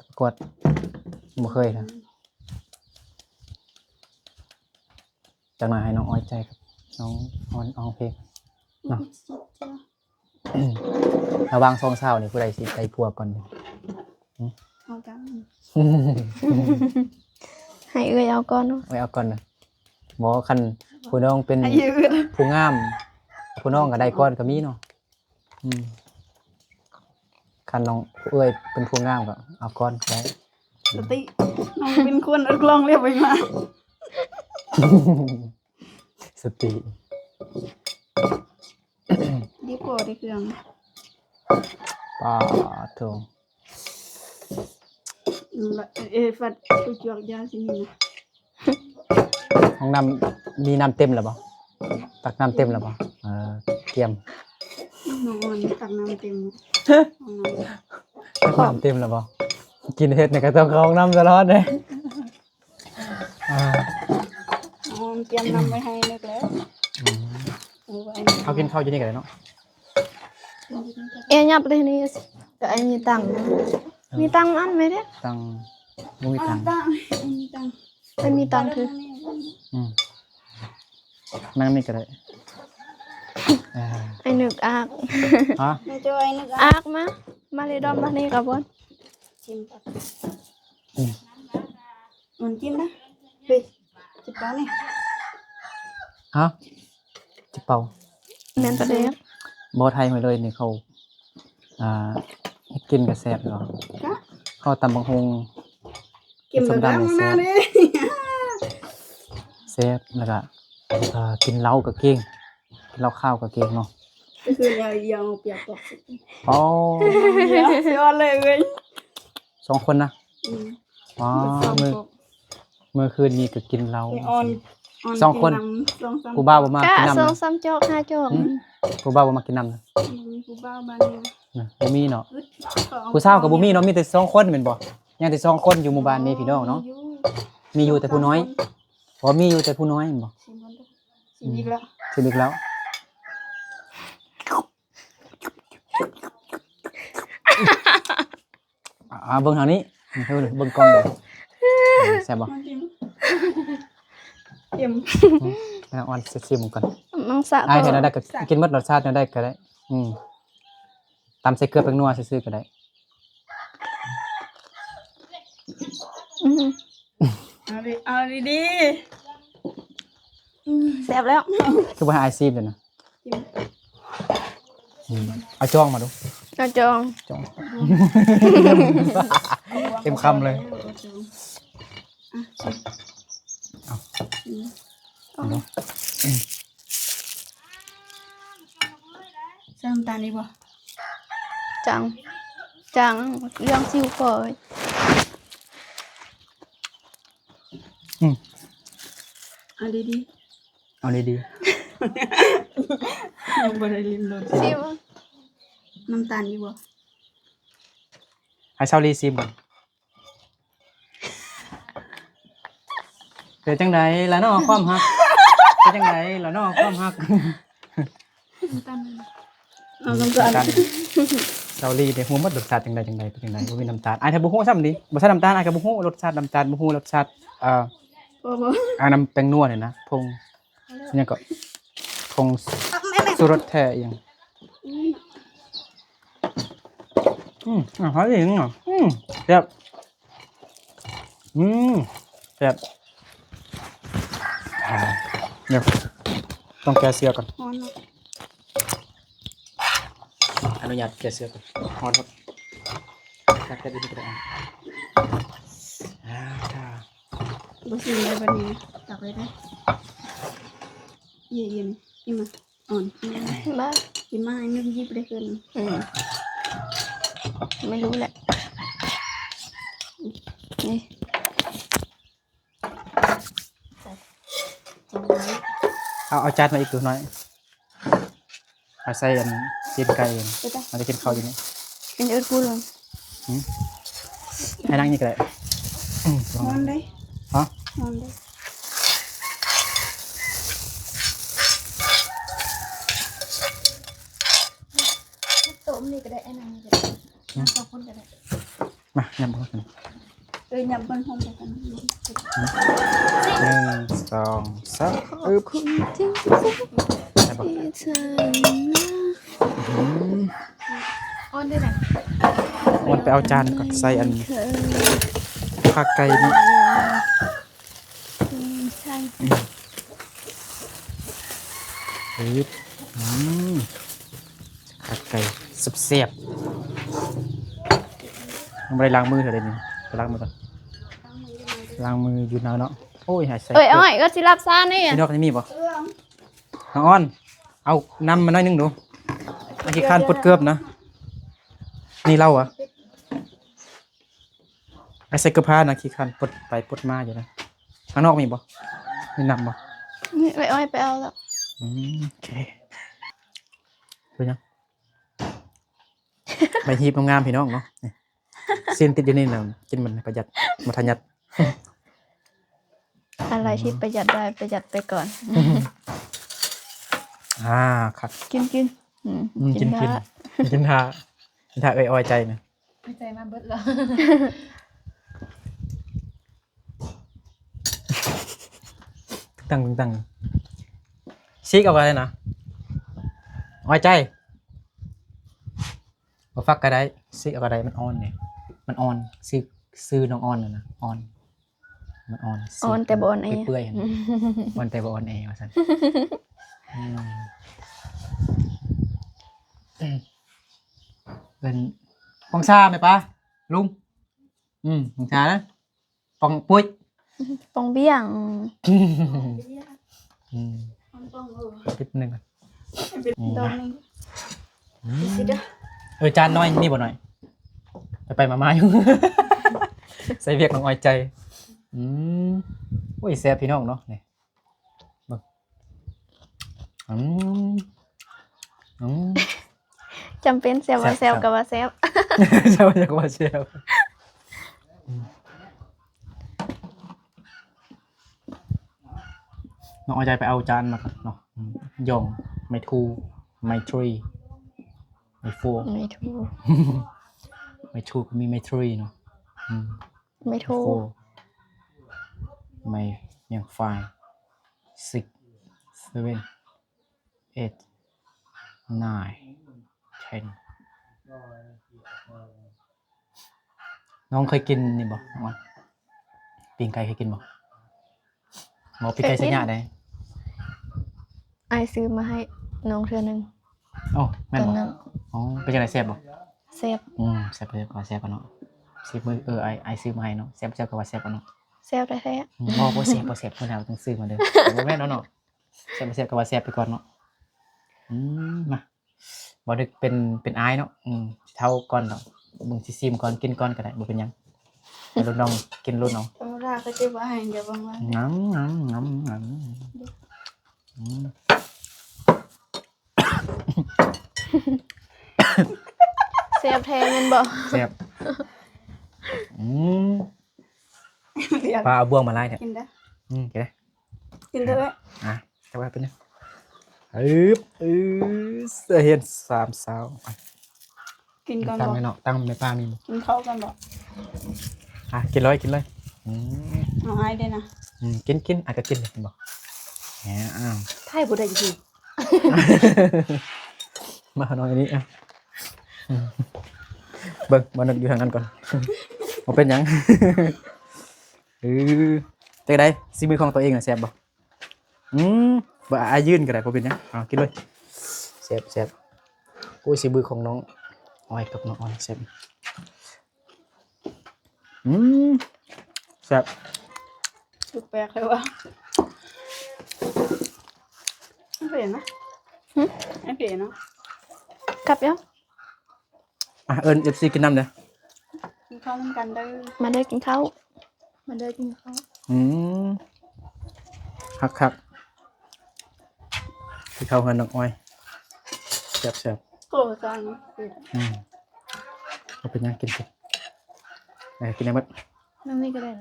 ປະກວດ ບໍ່ເຄີຍນະ. ອືມ ຈັກໜ້ອຍໃຫ້ນ້ອງອ້ອຍໃຈກັບ ນ້ອງຮ້ອງ ຮ້ອງເພງເນາະ. ລະຫວ່າງສອງສາວນີ້ ຜູ້ໃດຊິໄດ້ຜົວກ່ອນ? ເອົາກັນ ໃຫ້ເອື້ອຍເອົາກ່ອນເນາະ. ເອື້ອຍເອົາກ່ອນນະ. ບໍ່ ຄັນຜູ້ນ້ອງເປັນ ໃຫ້ເອື້ອຍ ຜູ້ງາມ ຜູ້ນ້ອງກໍໄດ້ກ່ອນກໍມີເນາະ. ອືມ ຄັນນ້ອງເອື້ອຍເປັນຜູ້ງາມກໍເອົາກ່ອນກໍໄດ້. ສະຕິ ນ້ອງເປັນຄົນເອິກລອງແລ້ວໄປມາ. ສະຕິ ດີກວ່າໄດ້ເຄື່ອງ. ປາໂທ ເອີ ຟັດ ຈວກຢາຊິມີນະ. ຫ້ອງນ້ຳມີນ້ຳເຕັມແລ້ວບໍ່? ຕັກນ້ຳເຕັມແລ້ວບໍ່? ເອີ ກຽມ ນ້ອງອອນຕັກນ້ຳເຕັມ. ຮະ ຫ້ອງນ້ຳ ຕັກນ້ຳເຕັມແລ້ວບໍ່? ກິນເຫັດນີ້ກໍຕ້ອງເຂົ້າຫ້ອງນ້ຳຕະຫຼອດເດ້. ອ່າ ອອນກຽມນ້ຳໄວ້ໃຫ້ນຶກແລ້ວ. ອືມ ເຮົາກິນເຂົ້າຢູ່ນີ້ກໍໄດ້ເນາະ. ເອ ຫຍັບໄປນີ້ ກໍໄອ້ມີຕັງ ເອີ ມີຕັງອັນໄວ້ເດ້. ຕັງ ບໍ່ມີຕັງ ຕັງ ມີຕັງ ໄອ້ມີຕັງຄື ອືມ ນັ່ງນີ້ກໍໄດ້. ເອີ ໄອ້ນຶກອາກ ຮະ ມາຈອຍນຶກອາກ ອາກມາ ມາເລດອມມານີ້ກັບບ່ອນ ຊິມ ອືມ ມັນກິນນະ ເຮີຍ ຊິເປົ່ານີ້ ຮະ ຊິເປົ່າ ແມ່ນປາແດກ ບໍ່ ໄທຫ້ວຍເລີຍນີ້ເຂົາ ອ່າ ເຮັດກິນກໍແຊບເນາະ. ເຂົ້າຕຳບັກຫຸ່ງ ກິນແບບນັ້ນແຊບ ແຊບ ແລ້ວກໍ ເອີ ກິນເຫຼົ້າກໍເກັ່ງ ກິນເຫຼົ້າຂາວກໍເກັ່ງເນາະ. ກໍຄືແນວດຽວປຽກປອກ ໂອ້ ສຸດຍອດເລີຍເວີຍ ສອງຄົນນະ. ອືມ ອໍ ມື້ ມື້ຄືນນີ້ກໍກິນເຫຼົ້າ ອອນ ອອນ ສອງຄົນ ກິນນຳ ສອງສາມ ຜູ້ບ່າວບໍ່ມາກິນນຳ ສອງສາມຈອກ ຫ້າຈອກ ຫືມ ຜູ້ບ່າວບໍ່ມາກິນນຳນະ. ບໍ່ມີຜູ້ບ່າວບ້ານນີ້ນະ ບໍ່ມີເນາະ. ຜູ້ສາວກໍບໍ່ມີເນາະ ມີແຕ່ສອງຄົນແມ່ນບໍ່? ຍັງແຕ່ສອງຄົນຢູ່ໝູ່ບ້ານນີ້ພີ່ນ້ອງເນາະ. ມີຢູ່ແຕ່ຜູ້ນ້ອຍ ບໍ່ ມີຢູ່ແຕ່ຜູ້ນ້ອຍແມ່ນບໍ່? ຊິມອີກແລ້ວ ຊິມອີກແລ້ວ. ອ່າ ເບິ່ງທາງນີ້ ເບິ່ງກ້ອງເບິ່ງ ແຊບບໍ່? ເຄັມ ອືມ ນ້ອງອອນຊິມເບິ່ງກ່ອນ. ນ້ອງສະ ອ້າຍເຮັດແນວໃດກໍກິນໝົດ ລົດຊາດແນວໃດກໍໄດ້. ອືມ ຕຳໃສ່ເກືອແປ້ງນົວຊື່ໆກໍໄດ້. ອືມ ເອົາດີ ເອົາດີໆ. ອືມ ແຊບແລ້ວ ຄືບໍ່ໃຫ້ອ້າຍຊີມເລີຍນະ? ອືມ ເອົາຈ້ອງມາດູ ເອົາຈ້ອງ ຈ້ອງ ເຕັມຄຳເລີຍ. ອ່ະ ເອົາ ອືມ ເອົາ ໃສ່ນ້ຳຕານອີກບໍ່? ຈັ່ງ ຈັ່ງ ເລື່ອງຊິວກໍ ອືມ ເອົາດີໆ ເອົາດີໆ. ຍັງບໍ່ໄດ້ລິມລົດ ຊິວ ນ້ຳຕານອີກບໍ່? ໃຫ້ຊາວລີຊີມກ່ອນ. ເປັນຈັ່ງໃດລະເນາະຄວາມຮັກ? ເປັນຈັ່ງໃດລະເນາະຄວາມຮັກ? ນ້ຳຕານ ເອົານ້ຳຕານ ນ້ຳຕານ. ຊາວລີໄດ້ຮູ້ໝົດ ລົດຊາດຈັ່ງໃດຈັ່ງໃດ ເປັນຈັ່ງໃດ ບໍ່ມີນ້ຳຕານ. ອ້າຍກໍບໍ່ຮູ້ຊ້ຳເດ ບໍ່ໃສ່ນ້ຳຕານ ອ້າຍກໍບໍ່ຮູ້ລົດຊາດນ້ຳຕານ ບໍ່ຮູ້ລົດຊາດ ເອີ ບໍ່ ບໍ່ ອັນນັ້ນແປ້ງນົວນີ້ນະ ຜົງ ຫຍັງເກາະ ຜົງຊູລົດແທ້ອີ່ຫຍັງ. ອືມ ອາຫານດີເນາະ ອືມ ແຊບ ອືມ ແຊບ. ອ່າ ດຽວ ຕ້ອງແກ້ເສື້ອກ່ອນ ຮ້ອນເນາະ. ອະນຸຍາດແກ້ເສື້ອກ່ອນ ຮ້ອນໂພດ ຕັກແກ້ອີກໜ້ອຍກໍໄດ້. ອ່າ ບໍ່ຊິມໄດ້ບັດນີ້ ຕັກເລີຍເດີ. ອີ່ມ ອີ່ມ ອີ່ມ ອ່ອນ ກິນມາ ກິນມາ ໃຫ້ໜຶ່ງຢິບໄດ້ຂຶ້ນ. ອືມ ໄມ່ຮູ້ແຫຼະ ນີ້ ເອົາ ເອົາຈານມາອີກຕົວໜ້ອຍ ເອົາໃສ່ອັນຕີນໄກ່ ເອົາໄປກິນເຂົ້າຢູ່ນີ້. ເປັນເອີ້ນກູເລີຍ ຫືມ ໃຫ້ນັ່ງນີ້ກໍໄດ້. ອືມ ຮ້ອນເດ້ ຮະ ຮ້ອນເດ້. ໂຕະນີ້ກໍໄດ້ ໄອ້ນັ່ງນີ້ກໍໄດ້ ນັ່ງສອງຄົນກໍໄດ້. ມາ ຍຳເຂົ້າກັນ. ເອີຍ ຫຍັບມັນຫ້ອງໄປກັນ ໜຶ່ງ ສອງ ສາມ ອຶບ ອ່ອນໄດ້ນະ ອ່ອນໄດ້ນະ ອ່ອນໄປເອົາຈານກ່ອນ ໃສ່ອັນຂາໄກ່ນີ້ ອືມ ຂາໄກ່ແຊບໆ ຍັງບໍ່ໄດ້ລ້າງມືເທື່ອເດນີ້ ໄປລ້າງມືກ່ອນ ລ້າງມືຢູ່ນາວເນາະ ໂອ້ຍ ຫາຍໃສ່ ເອີຍ ເອີຍ ເອື້ອຍຊິລັບຊານີ້ ຢູ່ນອກນີ້ມີບໍ່? ນ້ອງອອນ ເອົານ້ຳມາໜ້ອຍໜຶ່ງດູ ອັນຂີ້ຄ້ານປົດເກີບນະ ນີ້ເຫຼົ້າຫວາ? ອ້າຍໃສ່ເກີບຜ້ານະ ຂີ້ຄ້ານປົດໄປປົດມາຢູ່ນະ ຂ້າງນອກມີບໍ່? ມີນ້ຳບໍ່? ນີ້ ເອື້ອຍອ້ອຍໄປເອົາແລ້ວ ອືມ ໂອເຄ ເປັນຫຍັງ? ໃບຮີບງາມໆ ພີ່ນ້ອງເນາະ ຊີ້ນຕິດຢູ່ນີ້ນະ ກິນມັນປະຢັດ ມັນທະຍັດ ອາໄລທີ່ປະຢັດໄດ້ປະຢັດໄປກ່ອນ ອ່າ ຄັກ ກິນໆ ອືມ ອືມ ກິນ ກິນ ກິນ ກິນຖ້າ ກິນຖ້າເອື້ອຍອ້ອຍໃຈນະ ໃຈມາເບິດແລ້ວ ຕຶງຕັງ ຕຶງຕັງ ຊີກເອົາກໍໄດ້ນະ ອ້ອຍໃຈ ບໍ່ຟັກກໍໄດ້ ຊີກເອົາກໍໄດ້ ມັນອ່ອນນີ້ ມັນອ່ອນ ຊື່ ຊື່ນ້ອງອ່ອນນະ ອ່ອນ ມັນອ່ອນ ອ່ອນແຕ່ບໍ່ອ່ອນແອ ເປື່ອຍໆ ອ່ອນແຕ່ບໍ່ອ່ອນແອວ່າຊັ້ນ ອືມ ເອີ້ນ ປອງຊາແມ່ປ້າ ລຸງ ອືມ ປອງຊານະ ປອງປຸ້ຍ ປອງບ້ຽງ ອືມ ປອງ ເອີ ຕິດໜຶ່ງ ດອກໜຶ່ງ ອືມ ເອີ ຈານນ້ອຍມີບໍ່ນ້ອຍ ໄປໆມາໆຢູ່ ໃສ່ວຽກນ້ອງອ້ອຍໃຈ ອືມ ໂອ້ຍ ແຊບພີ່ນ້ອງເນາະ ນີ້ ເບິ່ງ ອືມ ອືມ ຈຳເປັນ ແຊບບໍ່ແຊບກໍວ່າແຊບ ແຊບບໍ່ແຊບກໍວ່າແຊບ ອືມ ນ້ອງອ້າຍໃຈໄປເອົາຈານມາກ່ອນເນາະ ອືມ ຢອງ ໄມທູ ໄມທຣີ ໄມໂຟ ໄມທູ ໄມທູກໍມີໄມທຣີເນາະ ອືມ ໄມໂທ ໄມຫຍັງ ໄຟ ຊິກ ເຊເວັນ ເອັດ ນາຍ ເທັນ ນ້ອງເຄີຍກິນນີ້ບໍ່? ນ້ອງ ປີ້ງໄກ່ເຄີຍກິນບໍ່? ບໍ່ ປີ້ງໄກ່ໄຊຍະໃດ ອ້າຍຊື້ມາໃຫ້ນ້ອງເທື່ອໜຶ່ງ ໂອ້ ແມ່ນບໍ່? ອໍ ເປັນຈັ່ງໃດ ແຊບບໍ່? ແຊບ ອືມ ແຊບ ແຊບ ແຊບເນາະ ຊິມື້ ເອີ ອ້າຍ ອ້າຍຊື້ມາໃຫ້ເນາະ ແຊບ ແຊບກໍວ່າແຊບເນາະ ແຊບແທ້ໆ ອືມ ບໍ່ ບໍ່ແຊບ ບໍ່ແຊບ ຄົນເຮົາຕ້ອງຊື້ມາເດີ ບໍ່ແມ່ນເນາະ ແຊບ ແຊບກໍວ່າແຊບໄປກ່ອນເນາະ ອືມ ມາ ບໍ່ນຶກເປັນ ເປັນອ້າຍເນາະ ອືມ ຊິເຖົ້າກ່ອນເນາະ ເບິ່ງ ຊິຊີມກ່ອນ ກິນກ່ອນກໍໄດ້ ບໍ່ເປັນຫຍັງ ໃຫ້ລຸ້ນນ້ອງກິນລຸ້ນເອົາ ທຳມະດາເຂົາເຈົ້າບໍ່ໃຫ້ ດຽວເບິ່ງວ່າ ງຳ ງຳ ງຳ ງຳ ອືມ ແຊບແທ້ແມ່ນບໍ່? ແຊບ ອືມ ປາເອົາບ່ວງມາຫຼາຍແທ້ ກິນເດີ ອືມ ກິນເດີ ກິນເດີ ອ່ະ ຈັກວ່າເປັນຫຍັງ ອຶບ ອື ສະເຫັນສາມສາວ ກິນກ່ອນ ຕັ້ງ ບໍ່ ໃຫ້ເນາະ ຕັ້ງແມ່ປ້າມີ ກິນເຂົ້າກ່ອນບໍ່ ອ່ະ ກິນເລີຍ ກິນເລີຍ ອືມ ເອົາອ້າຍເດ້ນະ ອືມ ກິນ ກິນ ອ້າຍກໍກິນ ເຫັນບໍ່ ແຫມ ອ້າວ ຖ່າຍບໍ່ໄດ້ຢູ່ ມາໜ້ອຍນີ້ ອ່ະ ອືມ ເບິ່ງ ບໍ່ນຶກຢູ່ທາງນັ້ນກ່ອນ ບໍ່ເປັນຫຍັງ ເອີ ຈັ່ງໃດ ສີມືຂອງຕົວເອງນະ ແຊບບໍ່? ອືມ ບໍ່ ອ້າຍຢືນກໍໄດ້ ບໍ່ເປັນຫຍັງ ເອົາ ກິນເລີຍ ແຊບ ແຊບ ໂອ້ຍ ສີມືຂອງນ້ອງອ້ອຍກັບນ້ອງອອນ ແຊບ ອືມ ແຊບ ແປກໆ ເລີຍວ່າ ເຫັນນະ ຫຶ ເຫັນນະ ກັບຍັງ? ອ່ະ ເອີ້ນເອັຟຊີກິນນ້ຳເດີ ກິນເຂົ້ານຳກັນເດີ ມາເດີກິນເຂົ້າ ມາເດີກິນເຂົ້າ ອືມ ຄັກໆ ກິນເຂົ້າເຮືອນນ້ອງອອຍ ແຊບໆ ໂອ້ ຈານ ອືມ ບໍ່ເປັນຫຍັງ ກິນ ກິນ ເອີ ກິນໄດ້ໝົດ ນ້ຳນີ້ກໍໄດ້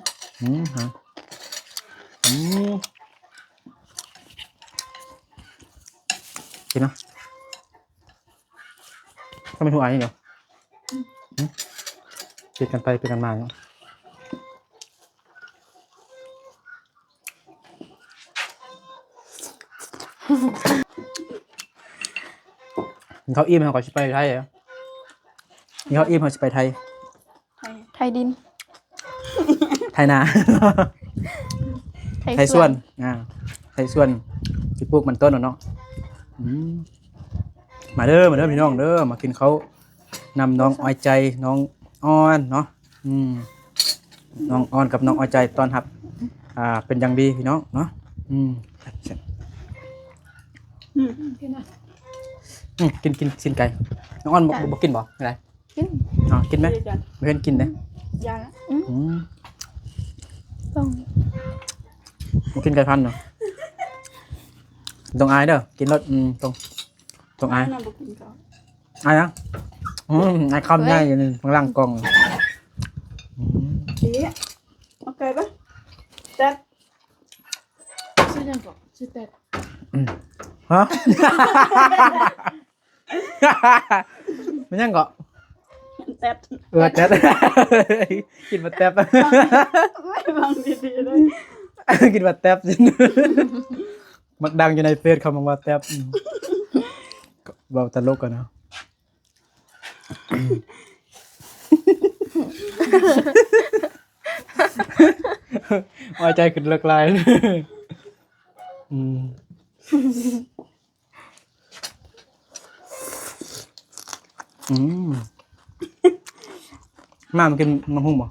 ອືມ ອືມ ກິນເນາະ. ກໍເປັນຜູ້ອາຍນີ້ເນາະ ອືມ ຫຶ ປິດກັນໄປປິດກັນມາເນາະ ກິນເຂົ້າອີ່ມເຮົາກໍຊິໄປໄທເດີ ກິນເຂົ້າອີ່ມເຮົາຊິໄປໄທ ໄຖດິນ ໄຖນາ ໄຖ ໄຖສວນ ສວນ ອ່າ ໄຖສວນ ຊິປູກມັນຕົ້ນເນາະ ອືມ ມາເດີ ມາເດີພີ່ນ້ອງເດີ ມາກິນເຂົ້ານຳນ້ອງອ້ອຍໃຈ ນ້ອງອ່ອນເນາະ ອືມ ນ້ອງອ່ອນກັບນ້ອງອ້ອຍໃຈຕ້ອນຮັບ ອ່າ ເປັນຢ່າງດີພີ່ນ້ອງເນາະ ອືມ ອືມ ກິນ ກິນຊີ້ນໄກ່ ນ້ອງອ່ອນບໍ່ ບໍ່ກິນບໍ່? ໄດ້ ກິນ ອໍ ກິນໄໝ? ບໍ່ເຫັນກິນເດ້ ຢ່າລະ ອືມ ອືມ ຕ້ອງ ບໍ່ກິນໄກ່ພັນເນາະ ຕ້ອງອາຍເດີ ກິນໂລດ ອືມ ຕ້ອງ ຕ້ອງອາຍ ອາຍນະ ບໍ່ກິນເຂົ້າ ອາຍນະ ອືມ ອາຍຄຳໃຫຍ່ຢູ່ນີ້ ເອີຍ ຂ້າງຫຼັງກ້ອງ ອືມ ເອີຍ ເອົາໄກ່ປະ ແຕັດ ຊື່ຫຍັງເກາະ? ຊື່ແຕັດ ອືມ ຮະ? ແມ່ນຫຍັງເກາະ? ແຕັດ ເອີ ແຕັດ ກິນໝາກແຕັບ ເບິ່ງດີໆເດີ ກິນໝາກແຕັບ ມັກດັງຢູ່ໃນເຟສເຂົາ ມັກວ່າແຕັບ ອືມ ເວົ້າຕະຫຼົກກັນເນາະ ອ້ອຍໃຈຂຶ້ນເລິກຫຼາຍ ອືມ ອືມ ມາ ມາກິນໝາກຫຸ່ງບໍ່?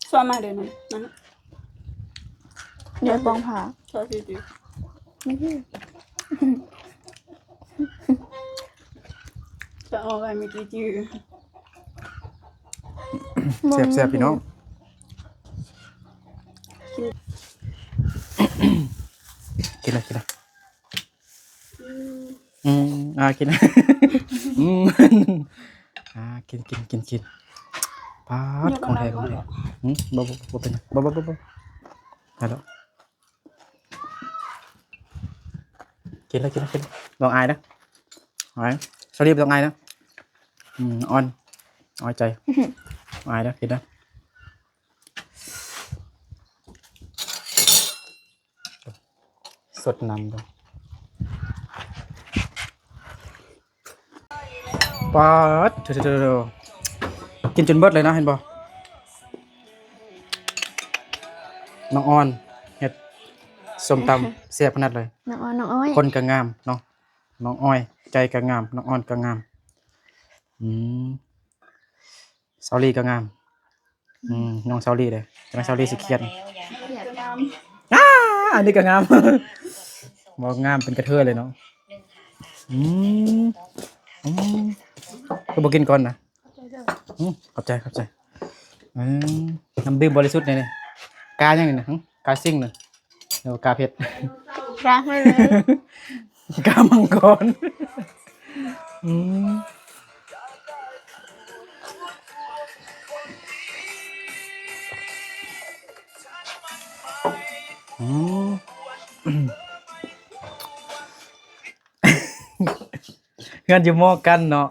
ຊວນມາເດີ ນັ້ນ ນັ້ນ ເດີ ປອງຜາ ຊວນຊິຕິ ຈະເອົາໄວ້ເມື່ອກີ້ຈື່ ແຊບໆ ພີ່ນ້ອງ ກິນເລີຍ ກິນເລີຍ ອືມ ອືມ ອ່າ ກິນ ອືມ ອ່າ ກິນ ກິນ ກິນ ກິນ ປາດ ຂອງແທ້ ຂອງແທ້ ຫຶ ບໍ່ ບໍ່ ບໍ່ເປັນຫຍັງ ບໍ່ ບໍ່ ບໍ່ ບໍ່ ໄດ້ແລ້ວ ກິນເລີຍ ກິນເລີຍ ກິນເລີຍ ຕ້ອງອາຍເດີ ອາຍ ສາລີບໍ່ຕ້ອງອາຍເດີ ອືມ ອ່ອນ ອ້ອຍໃຈ ອາຍເດີ ກິນເດີ ສົດນ້ຳເດີ ປາດ ໂທ້ໆໆ ກິນຈົນເບິດເລີຍນະ ເຫັນບໍ່? ນ້ອງອ່ອນເຮັດສົ້ມຕຳແຊບຂະໜາດເລີຍ ນ້ອງອ່ອນ ນ້ອງອ້ອຍ ຄົນກໍງາມເນາະ ນ້ອງອ້ອຍໃຈກໍງາມ ນ້ອງອ່ອນກໍງາມ ອືມ ສາວລີກໍງາມ ອືມ ນ້ອງສາວລີເດ້ ຈະແມ່ນສາວລີຊິຄຽດ ອ່າ ອັນນີ້ກໍງາມ ບໍ່ງາມເປັນກະເທີຍເລີຍເນາະ ອືມ ອືມ ຄືບໍ່ກິນກ່ອນນະ? ອືມ ຂອບໃຈ ຂອບໃຈ ອືມ ນ້ຳດື່ມບໍລິສຸດນີ້ ກາຫຍັງນີ້ນະ? ຫຶ ກາຊິງນະ ຫຼືວ່າກາເຜັດ? ກາຫຍັງ? ກາມັງກອນ ອືມ ອືມ ເຮືອນຢູ່ມໍກັນເນາະ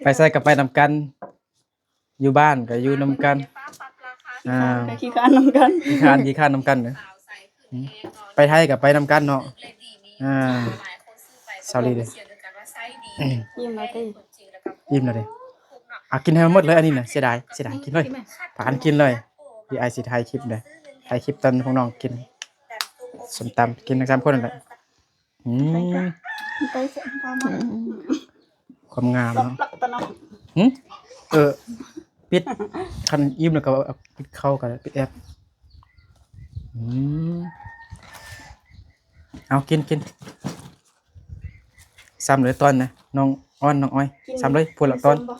ໄປໃສກໍໄປນຳກັນ ຢູ່ບ້ານກໍຢູ່ນຳກັນ ອ່າ ຂີ້ຄ້ານນຳກັນ ຂີ້ຄ້ານ ຂີ້ຄ້ານນຳກັນເດີ ອືມ ໄປໄທກໍໄປນຳກັນເນາະ ອ່າ ສາວລີເດ້ ອີ່ມແລ້ວຕິ ອີ່ມແລ້ວເດ້ ເອົາກິນໃຫ້ມັນໝົດເລີຍ ອັນນີ້ນະ ເສຍດາຍ ເສຍດາຍ ກິນເລີຍ ພາກັນກິນເລີຍ ດຽວອ້າຍຊິຖ່າຍຄລິບເດີ ຖ່າຍຄລິບຕອນພວກນ້ອງກິນສົ້ມຕຳ ກິນທັງສາມຄົນນັ້ນແຫຼະ ອືມ ໄປເສຍຄວາມງາມ ອືມ ຄວາມງາມເນາະ ຫຶ ເອີ ປິດ ຄັນອີ່ມແລ້ວກໍປິດເຂົ້າກໍໄດ້ ປິດແອັບ ອືມ ເອົາ ກິນ ກິນ ຊ້ຳເລີຍຕອນນະ ນ້ອງອ່ອນ ນ້ອງອ້ອຍ ກິນ ຊ້ຳເລີຍ ຜູ້ລະຕອນ ກິນສົ້ມບໍ່?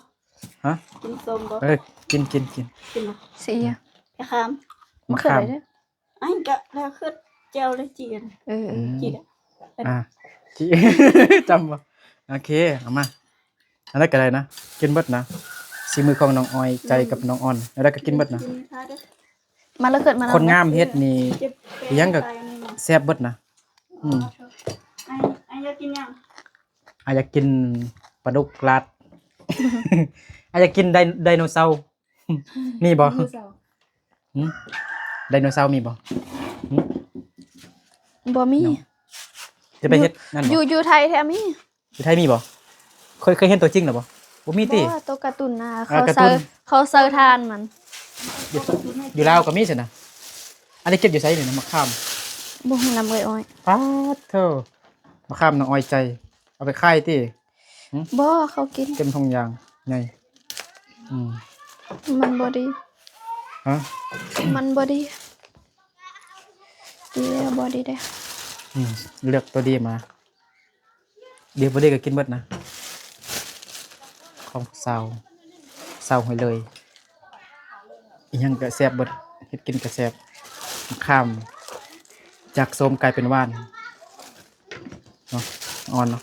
ຮະ? ກິນສົ້ມບໍ່? ເອີ ກິນ ກິນ ກິນ ກິນບໍ່? ຊິ ມະຂາມ ມະຂາມ ເອີ ອັນກໍແລ້ວຄືແຈ່ວແລະຈີນ ເອີ ອືມ ຈີນ ອ່າ ຈີ ຈຳບໍ່? ໂອເຄ ເອົາມາ ອັນໃດກໍໄດ້ນະ ກິນເບິດນະ ສີມືຂອງນ້ອງອ້ອຍໃຈກັບນ້ອງອ່ອນ ອັນໃດກໍກິນເບິດນະ ມາລະເກີດມາ ຄົນງາມເຮັດນີ້ ອີ່ຫຍັງກໍແຊບເບິດນະ ອືມ ອ້າຍ ອ້າຍຢາກກິນຫຍັງ? ອ້າຍຢາກກິນປາດຸກລາດ ອ້າຍຢາກກິນໄດ ໄດໂນເສົາ ມີບໍ່? ໄດໂນເສົາ ຫຶ ໄດໂນເສົາມີບໍ່? ຫຶ ບໍ່ມີ. ເນາະ ຈະໄປເຮັດນັ້ນບໍ່? ຢູ່ ຢູ່ໄທແທ້ມີ. ຢູ່ໄທມີບໍ່? ເຄີຍ ເຄີຍເຫັນຕົວຈິງແລ້ວບໍ່? ບໍ່ມີຕິ? ບໍ່ ໂຕກາຕູນນະ ເອີ ເຂົາ ກາຕູນ ໃສ່ ເຂົາໃສ່ຖ່ານມັນ. ຢູ່ ຢູ່ລາວກໍມີຊັ້ນນະ. ອັນນີ້ເກັບຢູ່ໃສນີ້ນະ ໝາກຂາມ? ບໍ່ຮູ້ນຳເອື້ອຍອ້ອຍ. ປາດໂທ້ ໝາກຂາມນ້ອງອ້ອຍໃຈ ເອົາໄປຂາຍຕິ? ຫື? ບໍ່ ເຂົາກິນ. ເຕັມຖົງຢາງໃຫຍ່. ອືມ ມັນບໍ່ດີ. ຮະ? ມັນບໍ່ດີ. ກິນແລ້ວບໍ່ດີເດ້. ອືມ ເລືອກຕົວດີມາ. ດີບໍ່ດີກໍກິນເບິດນະ ຂອງສາວ ສາວຫ້ວຍເລີຍ. ອີ່ຫຍັງກໍແຊບເບິດ ເຮັດກິນກໍແຊບ. ມະຂາມຈາກສົ້ມກາຍເປັນຫວານເນາະ ອ່ອນເນາະ.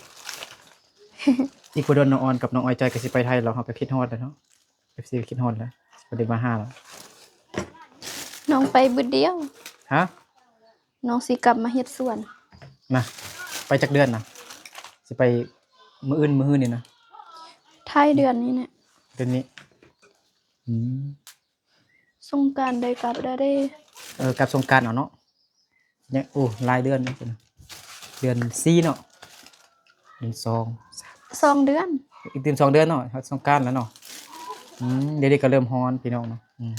ອີກບໍ່ດົນນ້ອງອອນກັບນ້ອງອ້ອຍໃຈກໍຊິໄປໄທແລ້ວ ເຮົາກໍຄິດຮອດແລ້ວເນາະ. ເອັຟຊີ ຄິດຮອດແລ້ວ ບໍ່ໄດ້ມາຫາແລ້ວ. ນ້ອງໄປມື້ດຽວ. ຮະ? ນ້ອງຊິກັບມາເຮັດສວນ. ນະ ໄປຈັກເດືອນນະ? ຊິໄປມື້ອື່ນ ມື້ຮືນີ້ນະ? ທ້າຍເດືອນນີ້ແຫຼະ. ເດືອນນີ້. ອືມ ສົງການໄດ້ກັບແລ້ວເດ້. ເອີ ກັບສົງການເອົາເນາະ. ຍັງ ໂອ້ ຫຼາຍເດືອນຢູ່ ເດືອນສີ່ເນາະ ເດືອນສອງ ສາມ ສອງເດືອນ. ອີກຕື່ມສອງເດືອນເນາະ ຮອດສົງການແລ້ວເນາະ. ອືມ ດຽວນີ້ກໍເລີ່ມຮ້ອນພີ່ນ້ອງເນາະ. ອືມ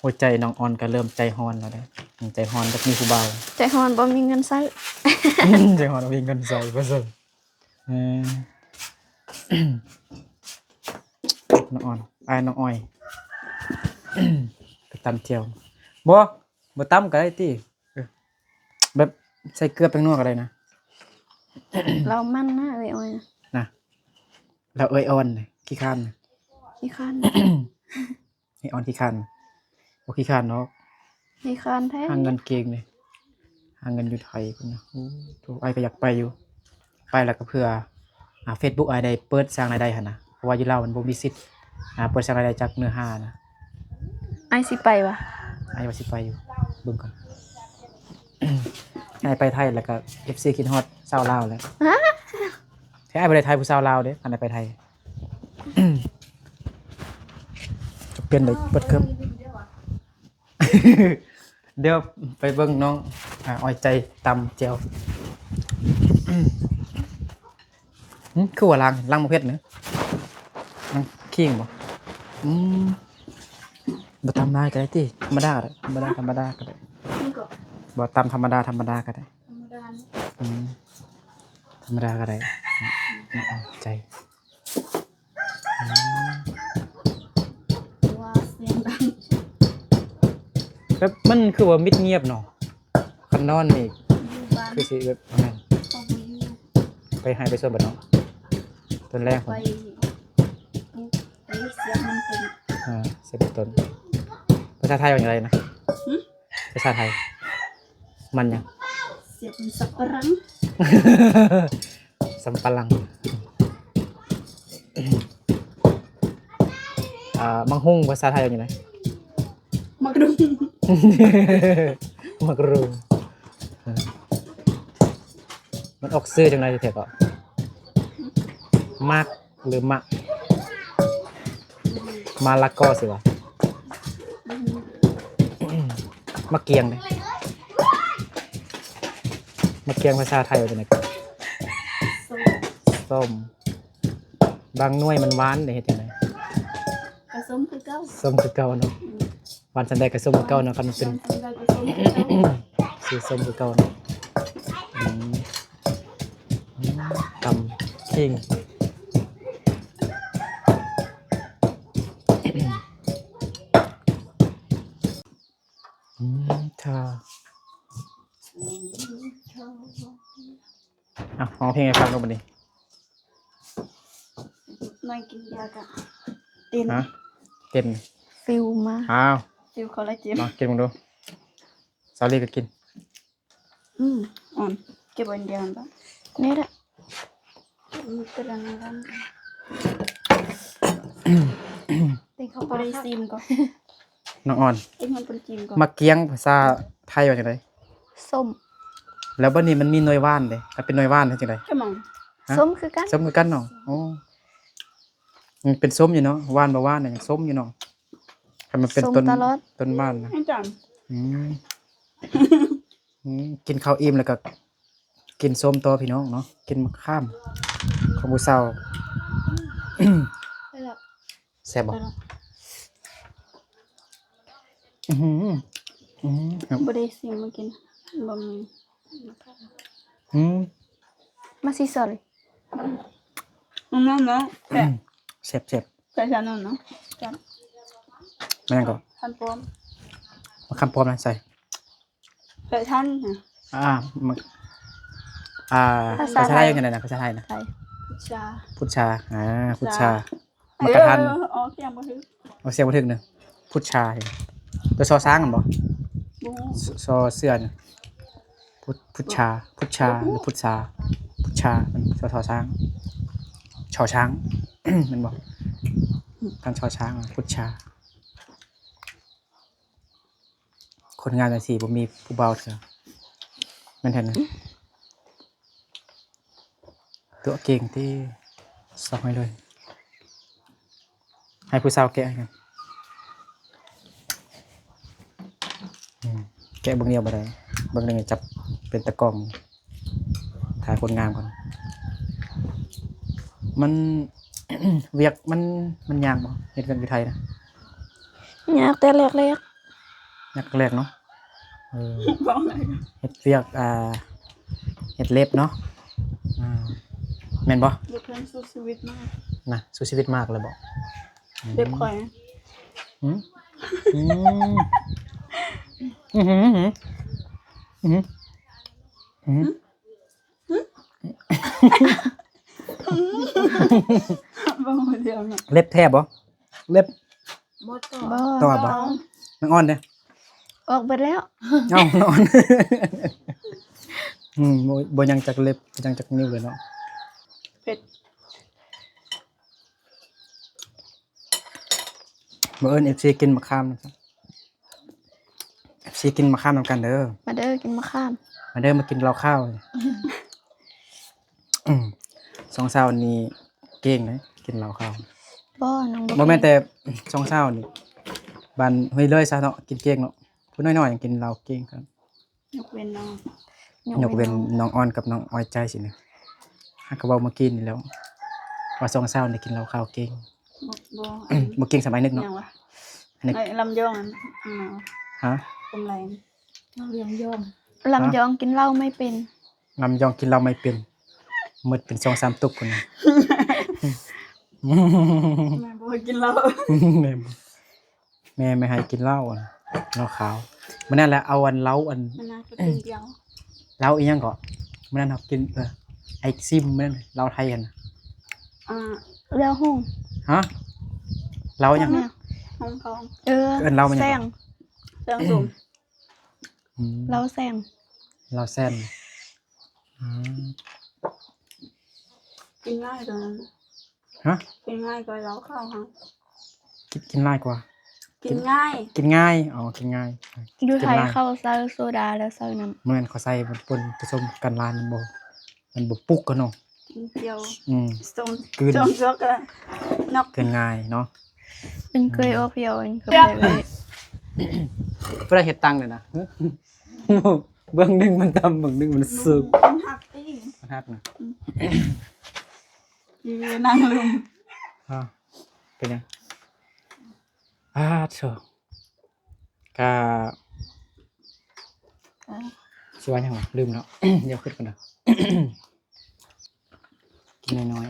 ຫົວໃຈນ້ອງອອນກໍເລີ່ມໃຈຮ້ອນແລ້ວເດ້. ໃຈຮ້ອນແບບມີຜູ້ບ່າວ. ໃຈຮ້ອນບໍ່ມີເງິນໃຊ້. ໃຈຮ້ອນບໍ່ມີເງິນໃຊ້ ວ່າຊັ້ນ. ເອີ ນ້ອງອອນ ອ້າຍນ້ອງອ້ອຍ ໄປຕຳແຈ່ວ. ບໍ່ ບໍ່ຕຳກໍໄດ້ຕິ ເອີ ແບບໃສ່ເກືອແປ້ງນົວກໍໄດ້ນະ. ລາວໝັ່ນນະ ເອື້ອຍອ້ອຍນະ. ລາວເອື້ອຍອ່ອນ ຂີ້ຄ້ານ ຂີ້ຄ້ານ. ເອື້ອຍອອນຂີ້ຄ້ານ. ບໍ່ຂີ້ຄ້ານດອກ ຂີ້ຄ້ານແທ້. ຫາເງິນເກັ່ງເດ້ ຫາເງິນຢູ່ໄທພຸ້ນນະ. ໂອ້ ໂຕອ້າຍກໍຢາກໄປຢູ່ ໄປແລ້ວກໍເພື່ອ ອ່າ ເຟສບຸກອ້າຍໄດ້ເປີດສ້າງລາຍໄດ້ຫັ້ນນະ ເພາະວ່າຢູ່ລາວມັນບໍ່ມີສິດ ອ່າ ເປີດສ້າງລາຍໄດ້ຈາກເນື້ອຫານະ. ອ້າຍຊິໄປຫວາ? ອ້າຍວ່າຊິໄປຢູ່ ເບິ່ງກ່ອນ. ອ້າຍໄປໄທແລ້ວກໍເອັຟຊີຄິດຮອດສາວລາວແຫຼະ. ແທ້ອ້າຍບໍ່ໄດ້ຖ່າຍຜູ້ສາວລາວເດ້ ຄັນໄດ້ໄປໄທ. ຈະປ່ຽນໄດ້ເປີດເກີບ. ດຽວໄປເບິ່ງນ້ອງ ອາ ອ້ອຍໃຈຕຳແຈ່ວ. ຫຶ ຄືວ່າລ້າງ ລ້າງບໍ່ເຜັດເນາະ ລ້າງຄີງບໍ່? ອືມ ບໍ່ຕຳຫຼາຍກໍໄດ້ຕິ ທຳມະດາກໍໄດ້ ທຳມະດາ ທຳມະດາກໍໄດ້. ບໍ່ ຕຳທຳມະດາ ທຳມະດາກໍໄດ້. ທຳມະດານີ້ ອືມ ທຳມະດາກໍໄດ້ ໃຈ. ອືມ ວ່າສຽງດັງ ແບບມັນຄືວ່າມິດງຽບເນາະ ຄັນນອນນີ້ ຢູ່ບ້ານ ຄືຊິແບບ ແມ່ນ ເຂົາບໍ່ຢູ່ ໄປໄຮ່ໄປສວນບັດເນາະ ຕອນແລງ ໄປ ພຸ້ນ ໄປສຽບມັນຕົ້ນ ອ່າ ສຽບມັນຕົ້ນ. ພາສາໄທວ່າຫຍັງໃດນະ? ຫຶ? ພາສາໄທ ມັນຫຍັງ? ສຽບມັນສັບປະລັງ ສຳປະລັງ. ອ່າ ໝາກຫຸ່ງພາສາໄທວ່າຫຍັງໃດ? ໝາກດຸ່ງ ໝາກດຸ່ງ. ມັນອອກຊື່ຈັ່ງໃດແທ້ກໍ? ໝາກ ຫຼື ມະ ມະລະກໍຊິວ່າ ໝາກກຽງເດ້ ໝາກກຽງພາສາໄທວ່າຈັ່ງໃດກໍ? ສົ້ມ ສົ້ມ. ບາງໜ່ວຍມັນຫວານເດ້ ເຮັດຈັ່ງໃດ? ກໍສົ້ມຄືເກົ່າ ສົ້ມຄືເກົ່າເນາະ. ອືມ ຫວານສ່ຳໃດກໍສົ້ມຄືເກົ່າເນາະ ຄັນມັນເປັນ ຫວານສ່ຳໃດກໍສົ້ມຄືເກົ່າ ຊິສົ້ມຄືເກົ່າເນາະ. ອືມ ອືມ ຕຳຂີງ. ອືມ ຖ້າ ອ່ະ ຮ້ອງເພງໃຫ້ຟັງດູບັດນີ້. ນ້ອຍກິນຢາກະເຕັ້ນ ຮະ ເຕັ້ນ ຟິວມາ ອ້າວ ຟິວຄອລລາເຈນ ມາກິນເບິ່ງດູ. ສາລີກໍກິນ. ອືມ ອ່ອນ ເກັບໄວ້ອັນດຽວຫັ້ນບໍ? ນີ້ແຫຼະ ອືມ ເປັນອັນນັ້ນ ຕິງເຂົ້າປາກ ບໍ່ໄດ້ຊີມກໍ ນ້ອງອອນ ຕິງເຮົາເປັນຊີມກໍ ໝາກກຽງພາສາໄທວ່າຈັ່ງໃດ? ສົ້ມ. ແລ້ວບັດນີ້ມັນມີໜ່ວຍຫວານເດ້ ຄັນເປັນໜ່ວຍຫວານເຮັດຈັ່ງໃດ? ສົ້ມ ຮະ? ສົ້ມຄືກັນ ສົ້ມຄືກັນເນາະ. ອໍ ມັນເປັນສົ້ມຢູ່ເນາະ ຫວານບໍ່ຫວານນະ ຍັງສົ້ມຢູ່ເນາະ. ໃຜ ມັນເປັນ ສົ້ມ ຕົ້ນ ຕະຫຼອດ ຕົ້ນໝາກນະ ອາຈານ ອືມ ອືມ ກິນເຂົ້າອີ່ມແລ້ວກໍກິນສົ້ມຕໍ່ພີ່ນ້ອງເນາະ ກິນໝາກຂາມຂອງຜູ້ສາວ. ແຊບບໍ່? ອື ອື ບໍ່ໄດ້ຊິມມາກິນ ບໍ່ມີ ອື ມາຊິ sorry ອັນນັ້ນເນາະ ແຊບ ແຊບ ແຊບ ໃສ່ຊານອນເນາະ ແຊບ ແມ່ນຫຍັງກໍ? ຄັນປ້ອມ ມາຄຳປ້ອມນະ ໃສ່ ເກີດທັນ ອ່າ ມັນ ອ່າ ພາສາໄທ ພາສາໄທຈັ່ງໃດນະ? ພາສາໄທນະ ໄທ ພຸດຊາ ພຸດຊາ ອ່າ ພຸດຊາ ໝາກກະທັນ ເອີ ອອກສຽງບໍ່ຖືກ ອອກສຽງບໍ່ຖືກເນາະ ພຸດຊາ ຕົວຊໍຊ້າງຫັ້ນບໍ່? ບໍ່ຮູ້ ຊ ຊໍເສືອນະ ພຸດ ພຸດຊາ ພຸດຊາ ຫຼື ພຸດຊາ ພຸດຊາ ມັນ ຊ ຊໍຊ້າງ ຊໍຊ້າງ ແມ່ນບໍ່? ທັນ ຊໍຊ້າງ ພຸດຊາ. ຄົນງາມຈັ່ງຊີ້ບໍ່ມີຜູ້ບ່າວເທື່ອ ແມ່ນແທ້ນະ ຕົວະເກັ່ງຕິ ຊອກໃຫ້ເລີຍ ໃຫ້ຜູ້ສາວແກະໃຫ້ ອືມ ແກະເບິ່ງດຽວບໍ່ໄດ້ ເບິ່ງດຽວຈັບເປັນຕາກ້ອງ ຖ້າຄົນງາມກ່ອນ ມັນ ວຽກມັນ ມັນຍາກບໍ່ ເຮັດວຽກຢູ່ໄທນະ? ຍາກແຕ່ແລກໆ ຍາກແລກເນາະ ເອີ ເຮັດວຽກ ອ່າ ເຮັດເລັບເນາະ ອ່າ ແມ່ນບໍ່? ເຮັດເພິ່ນສູ້ຊີວິດມາກ ນະ ສູ້ຊີວິດມາກເລີຍບໍ່? ເລັບຂ້ອຍ ຫື ອື ອື ອື ອື ບໍ່ຮູ້ເລື່ອງ ເລັບແທ້ບໍ່? ເລັບ ບໍ່ ຕໍ່ ຕໍ່ບໍ່? ຍັງອ່ອນເດ້ ອອກເບິດແລ້ວ ເອົ້າ ອ່ອນ ອືມ ບໍ່ ບໍ່ຍັງຈັກເລັບ ຍັງຈັກນິ້ວເລີຍເນາະ ເຜັດ ມາເອີ້ນເອັຟຊີກິນໝາກຂາມນຳກັນ ເອັຟຊີກິນໝາກຂາມນຳກັນເດີ ມາເດີ ກິນໝາກຂາມ ມາເດີ ມາກິນເຫຼົ້າຂາວ ອືມ ສອງສາວນີ້ເກັ່ງເດ້ ກິນເຫຼົ້າຂາວ ບໍ່ ນ້ອງບໍ່ ບໍ່ແມ່ນແຕ່ສອງສາວນີ້ ບ້ານຫ້ວຍເລີຍຊະເນາະ ກິນເກັ່ງເນາະ ຜູ້ນ້ອຍໆຍັງກິນເຫຼົ້າເກັ່ງຄັກ ຍົກເວັ້ນນ້ອງ ຍົກເວັ້ນນ້ອງອ່ອນກັບນ້ອງອ້ອຍໃຈຊີ້ນະ ຫາກະເວົ້າເມື່ອກີ້ນີ້ແລ້ວ ວ່າສອງສາວນີ້ກິນເຫຼົ້າຂາວເກັ່ງ ບໍ່ ບໍ່ ບໍ່ເກັ່ງສ່ຳອ້າຍນຶກເນາະ ຫຍັງວະ ອັນນີ້ ລຳຍອງ ອັນ ຫະ ກົມໄລ ລຳຍອງ ລຳຍອງກິນເຫຼົ້າໄມ່ເປັນ ລຳຍອງກິນເຫຼົ້າໄມ່ເປັນ ໝົດເປັນສອງສາມຕຸກພຸ້ນນະ ແມ່ບໍ່ໃຫ້ກິນເຫຼົ້າ ແມ່ ແມ່ ແມ່ໃຫ້ກິນເຫຼົ້າ ເຫຼົ້າຂາວ ມື້ນັ້ນແຫຼະ ເອົາອັນເຫຼົ້າ ອັນ ມັນໜ້າຈະເປັນດຽວ ເຫຼົ້າອີ່ຫຍັງເກາະ ມື້ນັ້ນເຮົາກິນ ເອີ ໄອ້ຊິມມື້ນັ້ນ ເຫຼົ້າໄທຫັ້ນນະ ອ່າ ເຫຼົ້າຫຸງ ຮະ ເຫຼົ້າຫຍັງ ຫຸງທອງ ເອີ ເອີ້ນເຫຼົ້າຫຍັງ ແຊງ ເܩາ ແຊງ ອືມ ເຫຼົ້າແຊງ ເຫຼົ້າແຊງ ອືມ ກິນງ່າຍຕົວນັ້ນ ຮະ ກິນງ່າຍກວ່າເຫຼົ້າຂາວຫະ ກິນ ກິນງ່າຍກວ່າ ກິນງ່າຍ ກິນງ່າຍ ອໍ ກິນງ່າຍ ຢູ່ໄທເຂົາໃສ່ໂຊດາແລ້ວໃສ່ນ້ຳ ແມ່ນ ເຂົາໃສ່ປົນ ປະສົມກັນຫຼາຍ ມັນບໍ່ ມັນບໍ່ປຸກກັນເນາະ ກິນຈຽວ ອືມ ສົ້ມ ກືນ ສົ້ມຊອກກະນອກ ກິນງ່າຍເນາະ ເປັນເຄີຍອອກພຽວ ເປັນເຄີຍໄປ ຜູ້ໃດເຮັດຕັງນີ້ນະ ເບື້ອງໜຶ່ງມັນຕ່ຳ ເບື້ອງໜຶ່ງມັນສູງ ມັນຫັກຕິ ມັນຫັກນະ ອືມ ຢູ່ນາງລຸງ ຮະ ເປັນຫຍັງ? ອາໂທ້ ກະ ເອີ ຊິວ່າຫຍັງວະ ລືມແລ້ວ ດຽວຄິດກ່ອນເດີ ກິນນ້ອຍ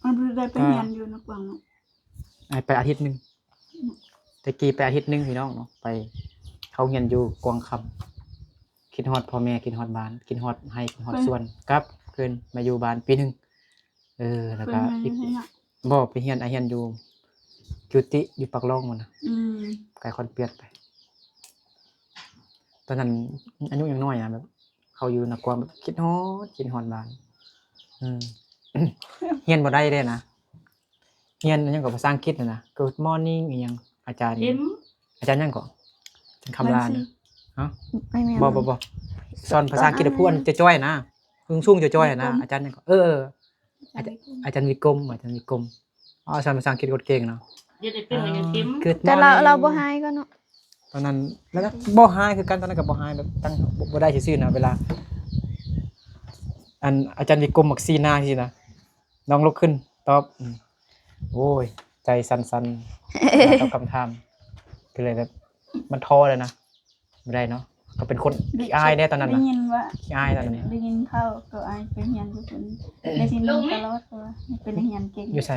ໆ ມັນບໍ່ໄດ້ໄປຮຽນຢູ່ນະກວາງເນາະ ໄປອາທິດໜຶ່ງ ແຕ່ກີ້ໄປອາທິດໜຶ່ງພີ່ນ້ອງເນາະ ໄປເຂົ້າຮຽນຢູ່ກວາງຄຳ ຄິດຮອດພໍ່ແມ່ ຄິດຮອດບ້ານ ຄິດຮອດໄຮ່ ຄິດຮອດສວນ ກັບຄືນມາຢູ່ບ້ານປີໜຶ່ງ ເອີ ແລ້ວກະ ບໍ່ ໄປຮຽນ ໄປຮຽນຢູ່ກິວຕິ ຢູ່ປາກລ່ອງພຸ້ນນະ ອືມ ໃກ້ຄອນປຽດໄປ ຕອນນັ້ນອາຍຸຍັງນ້ອຍນະ ແບບເຂົ້າຢູ່ນະກວາງ ແບບຄິດຮອດ ຄິດຮອດບ້ານ ອືມ ຮຽນບໍ່ໄດ້ເດ້ນະ ຮຽນຫຍັງກໍພາສາອັງກິດຫັ້ນນະ Good morning ອີ່ຫຍັງ ອາຈານ ອາຈານຫຍັງເກາະ ອາຈານຄຳລານະ ຮະ ບໍ່ ບໍ່ ບໍ່ ສອນພາສາອັງກິດ ຜູ້ອັນຈ່ອຍໆນະ ສູງໆ ຈ່ອຍໆນະ ອາຈານຫຍັງເກາະ ເອີ ອາຈານ ອາຈານວິກົມ ອາຈານວິກົມ ອໍ ສອນພາສາອັງກິດໂຄດເກັ່ງເນາະ Good morning ແຕ່ລາວ ລາວບໍ່ຮ້າຍກໍເນາະ ຕອນນັ້ນ ແລ້ວກໍບໍ່ຮ້າຍຄືກັນ ຕອນນັ້ນກໍບໍ່ຮ້າຍ ແບບຕັ້ງ ບໍ່ ບໍ່ໄດ້ຊື່ໆນະ ເວລາ ອັນ ອາຈານວິກົມມັກຊີ້ໜ້າຊີ້ນະ ນ້ອງລຸກຂຶ້ນຕອບ ອືມ ໂອ້ຍ ໃຈສັ່ນໆ ເວລາຕອບຄຳຖາມ ກໍເລີຍແບບ ມັນທໍ້ແລ້ວນະ ບໍ່ໄດ້ເນາະ ກໍເປັນຄົນຂີ້ອາຍເດ້ຕອນນັ້ນນະ ໄດ້ຍິນວ່າ ຂີ້ອາຍຕອນນັ້ນ ໄດ້ຍິນຂ່າວກໍອາຍໄປຮຽນຢູ່ພຸ້ນ ໄດ້ຊິລົງຕະຫຼອດ ເພາະວ່າໄປຮຽນເກັ່ງ ຢູ່ໃສ?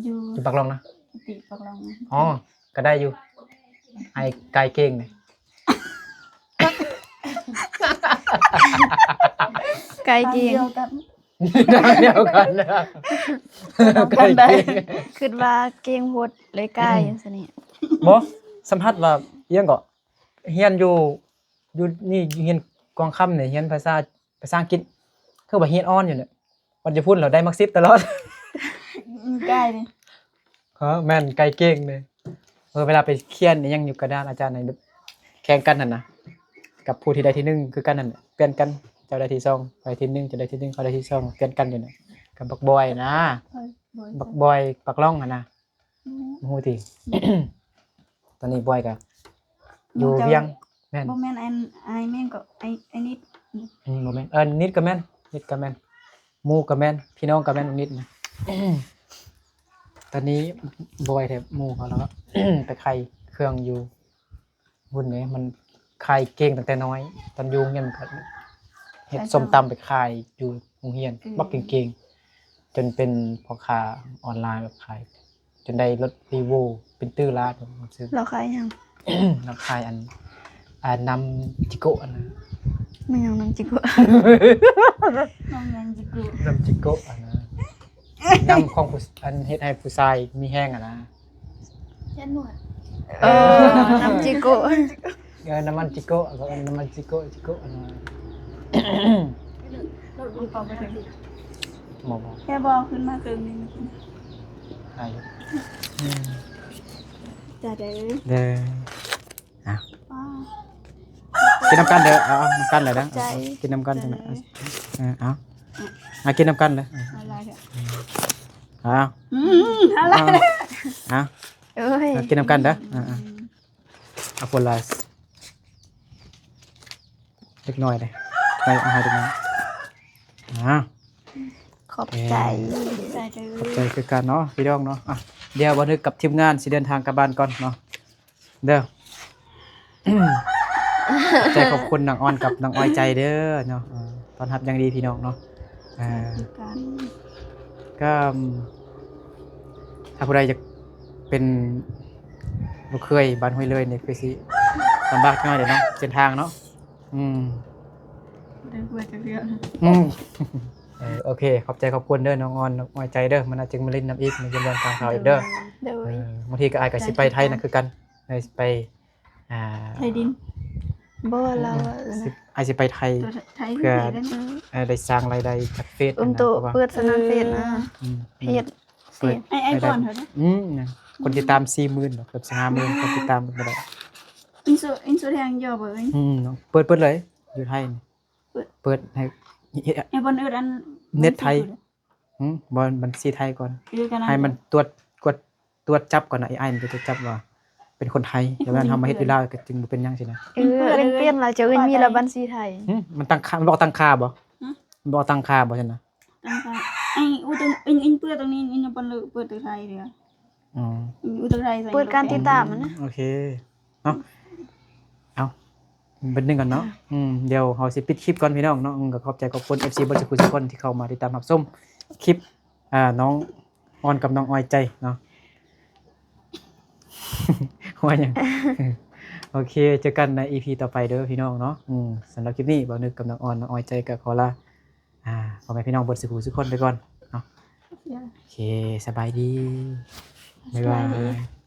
ຢູ່ ຢູ່ປາກລ່ອງນະ ຕິປາກລ່ອງ ອໍ ກໍໄດ້ຢູ່ ອ້າຍກາຍເກັ່ງ ກາຍເກັ່ງ ດຽວກັນ ດຽວກັນນະ ກາຍເກັ່ງ ຄິດວ່າເກັ່ງໂພດເລີຍກາຍ ອືມ ຊັ້ນນີ້ ບໍ່ ສຳຜັດວ່າ ອີຫຍັງເກາະ ຮຽນຢູ່ ຢູ່ນີ້ ຮຽນກອງຄຳນີ້ ຮຽນພາສາ ພາສາອັງກິດ ຄືວ່າຮຽນອ່ອນຢູ່ເນາະ ບັດຢູ່ພຸ້ນແລ້ວໄດ້ມັກສິບຕະຫຼອດ ອືມ ກາຍນີ້ ເອີ ແມ່ນ ກາຍເກັ່ງເດ້ ເອີ ເວລາໄປຂຽນອີ່ຫຍັງຢູ່ກະດານອາຈານນັ້ນ ແບບແຂ່ງກັນຫັ້ນນະ ກັບຜູ້ທີ່ໄດ້ທີໜຶ່ງຄືກັນຫັ້ນ ປ່ຽນກັນ ເຈົ້າໄດ້ທີສອງ ຂ້ອຍທີໜຶ່ງ ເຈົ້າໄດ້ທີໜຶ່ງ ຂ້ອຍໄດ້ທີສອງ ປ່ຽນກັນຢູ່ນະ ກັບບັກບອຍນະ ເອີ ບອຍ ບັກບອຍປາກລ່ອງຫັ້ນນະ ອືມ ຮູ້ຕິ ຕອນນີ້ບອຍກໍຢູ່ວຽງ ແມ່ນ ບໍ່ແມ່ນ ອັນ ອ້າຍແມ່ນກໍ ໄອ້ ໄອ້ນິດ ອືມ ບໍ່ແມ່ນ ເອີ ນິດກໍແມ່ນ ນິດກໍແມ່ນ ໝູ່ກໍແມ່ນ ພີ່ນ້ອງກໍແມ່ນ ນິດນະ ຕອນນີ້ບໍ່ໄຫວແທ້ ໝູ່ເຂົາແລ້ວ ໄປຂາຍເຄື່ອງຢູ່ ວຸ້ນເດ້ ມັນຂາຍເກັ່ງຕັ້ງແຕ່ນ້ອຍ ຕອນຢູ່ໂຮງຮຽນມັນກໍເຮັດ ຂາຍ ສົ້ມຕຳໄປຂາຍຢູ່ໂຮງຮຽນ ອືມ ບັກເກັ່ງໆ ຈົນເປັນພໍ່ຄ້າອອນລາຍ ແບບຂາຍ ຈົນໄດ້ລົດ Revo ເປັນຕື້ລະ ຊື້ ລາວຂາຍຫຍັງ? ລາວຂາຍອັນ ອາ ນ້ຳຈິໂກະຫັ້ນນະ ແມ່ນຫຍັງນ້ຳຈິໂກະ? ນ້ຳຫຍັງຈິໂກະ? ນ້ຳຈິໂກະຫັ້ນນະ ນ້ຳຂອງຜູ້ ອັນເຮັດໃຫ້ຜູ້ຊາຍມີແຮງຫັ້ນນະ ເອີ ນ້ຳຈິໂກະ ເອີ ນ້ຳມັນຈິໂກະ ເຂົາເອີ້ນນ້ຳມັນຈິໂກະ ຈິໂກະ ອັນນັ້ນ ບໍ່ ບໍ່ ແຄ່ບໍ່ຂຶ້ນມາເຄິ່ງນີ້ ໄດ້ຢູ່ ອືມ ຈ້າເດີ ເດີ ອ່ະ ກິນນຳກັນເດີ ເອົາ ເອົານຳກັນເລີຍເດີ ຂອບໃຈ ກິນນຳກັນ ເອີ ເອົາ ອ່ະ ກິນນຳກັນເລີຍ ເອົາຫຼາຍເດີ ເອົາ ອືມ ເອົາຫຼາຍ ເອົາ ເອີຍ ກິນນຳກັນເດີ ອ່າ ອ່າ ເອົາຄົນລະເລັກນ້ອຍເດ້ ໄດ້ເອົາໃຫ້ເດັກນ້ອຍ ອ່າ ຂອບໃຈ ເອີ ຂອບໃຈຄືກັນເນາະ ພີ່ນ້ອງເນາະ ອ່ະ ດຽວບ່າວນຶກກັບທີມງານຊິເດີນທາງກັບບ້ານກ່ອນເນາະ ເດີ ຂອບໃຈຂອບຄຸນນ້ອງອອນກັບນ້ອງອອຍໃຈເດີເນາະ ເອີ ຕ້ອນຮັບຢ່າງດີພີ່ນ້ອງເນາະ ເອີ ຄືກັນ ກໍ ຖ້າຜູ້ໃດຢາກເປັນລູກເຂີຍບ້ານຫ້ວຍເລີຍນີ້ ຄືຊິລຳບາກໜ້ອຍເດເນາະ ເສັ້ນທາງເນາະ ອືມ ບໍ່ໄດ້ເຂົ້າຈັກເທື່ອ ອືມ ເອີ ໂອເຄ ຂອບໃຈຂອບຄຸນເດີນ້ອງອອນນ້ອງອອຍໃຈເດີ ມື້ໜ້າຈຶ່ງມາຫຼິ້ນນຳອີກ ມາຢ້ຽມຢາມຕາມຂ່າວອີກເດີ ເດີ ເອີ ບາງທີກໍອ້າຍກໍຊິໄປໄທນະຄືກັນ ໄປ ອ່າ ໄທດິນ ບໍ່ ລາວ ອືມ ຊິ ອ້າຍຊິໄປໄທ ໄທ ເພື່ອ ເອີ ໄດ້ສ້າງລາຍໄດ້ຈາກເຟສ ເອີ ຫັ້ນນະ ເປີດສະໜາມເຟສນະ ເອີ ອືມ ເຟສ ເປີດ ອ້າຍ ອ້າຍກ່ອນເຂົາເດ້ ອືມ ຄົນຕິດຕາມສີ່ໝື່ນ ເກືອບຫ້າໝື່ນ ຄົນຕິດຕາມບໍ່ໄດ້ ອິນຊູ ອິນຊູແທງຢູ່ບໍ່ເອີຍ ອືມ ເປີດ ເປີດເລີຍ ຢູ່ໄທນີ້ ເປີດ ເປີດໃຫ້ ໃຫ້ບ່ອນອື່ນ ອັນ ເນັດໄທ ຫື ບໍ່ ບັນຊີໄທກ່ອນ ໃຫ້ມັນຕວດ ກວດ ຕວດຈັບກ່ອນນະ ເອໄອ ມັນຈະຕວດຈັບວ່າເປັນຄົນໄທ ແລ້ວແມ່ນເຮົາມາເຮັດຢູ່ລາວກໍຈຶ່ງບໍ່ເປັນຫຍັງຊີ້ນະ ເອີ ເອີ້ນປ່ຽນລະ ເຈົ້າເອີ້ນມີລະບັນຊີໄທ ຫື ມັນຕັ້ງຄ່າ ມັນບອກຕັ້ງຄ່າບໍ່ ຫື ບອກຕັ້ງຄ່າບໍ່ຊັ້ນນະ ຕັ້ງຄ່າ ໄອ້ ອູ ຕົງ ອິນ ອິນເປີດຕົງນີ້ ອິນບໍ່ເລີ ເປີດຕົວໄທເດ ອໍ ເປີດການຕິດຕາມຫັ້ນນະ ໂອເຄ ເນາະ ເອົາ ເບິດໜຶ່ງກ່ອນເນາະ ອ່າ ອືມ ດຽວເຮົາຊິປິດຄລິບກ່ອນພີ່ນ້ອງເນາະ ອືມ ກໍຂອບໃຈຂອບຄຸນເອັຟຊີເບິດສູ່ຜູ້ທຸກຄົນທີ່ເຂົ້າມາຕິດຕາມຮັບຊົມຄລິບ ອ່າ ນ້ອງອອນກັບນ້ອງອອຍໃຈເນາະ ວ່າຫຍັງ ໂອເຄ ເຈີກັນໃນອີພີຕໍ່ໄປເດີພີ່ນ້ອງເນາະ ອືມ ສຳລັບຄລິບນີ້ ບ່າວນຶກກັບນ້ອງອອນ ນ້ອງອອຍໃຈກໍຂໍລາ ອ່າ ພໍ່ແມ່ພີ່ນ້ອງເບິດສູ່ຜູ້ທຸກຄົນໄປກ່ອນເນາະ ໂອເຄ ສະບາຍດີ ບາຍບາຍ ສະບາຍດີ.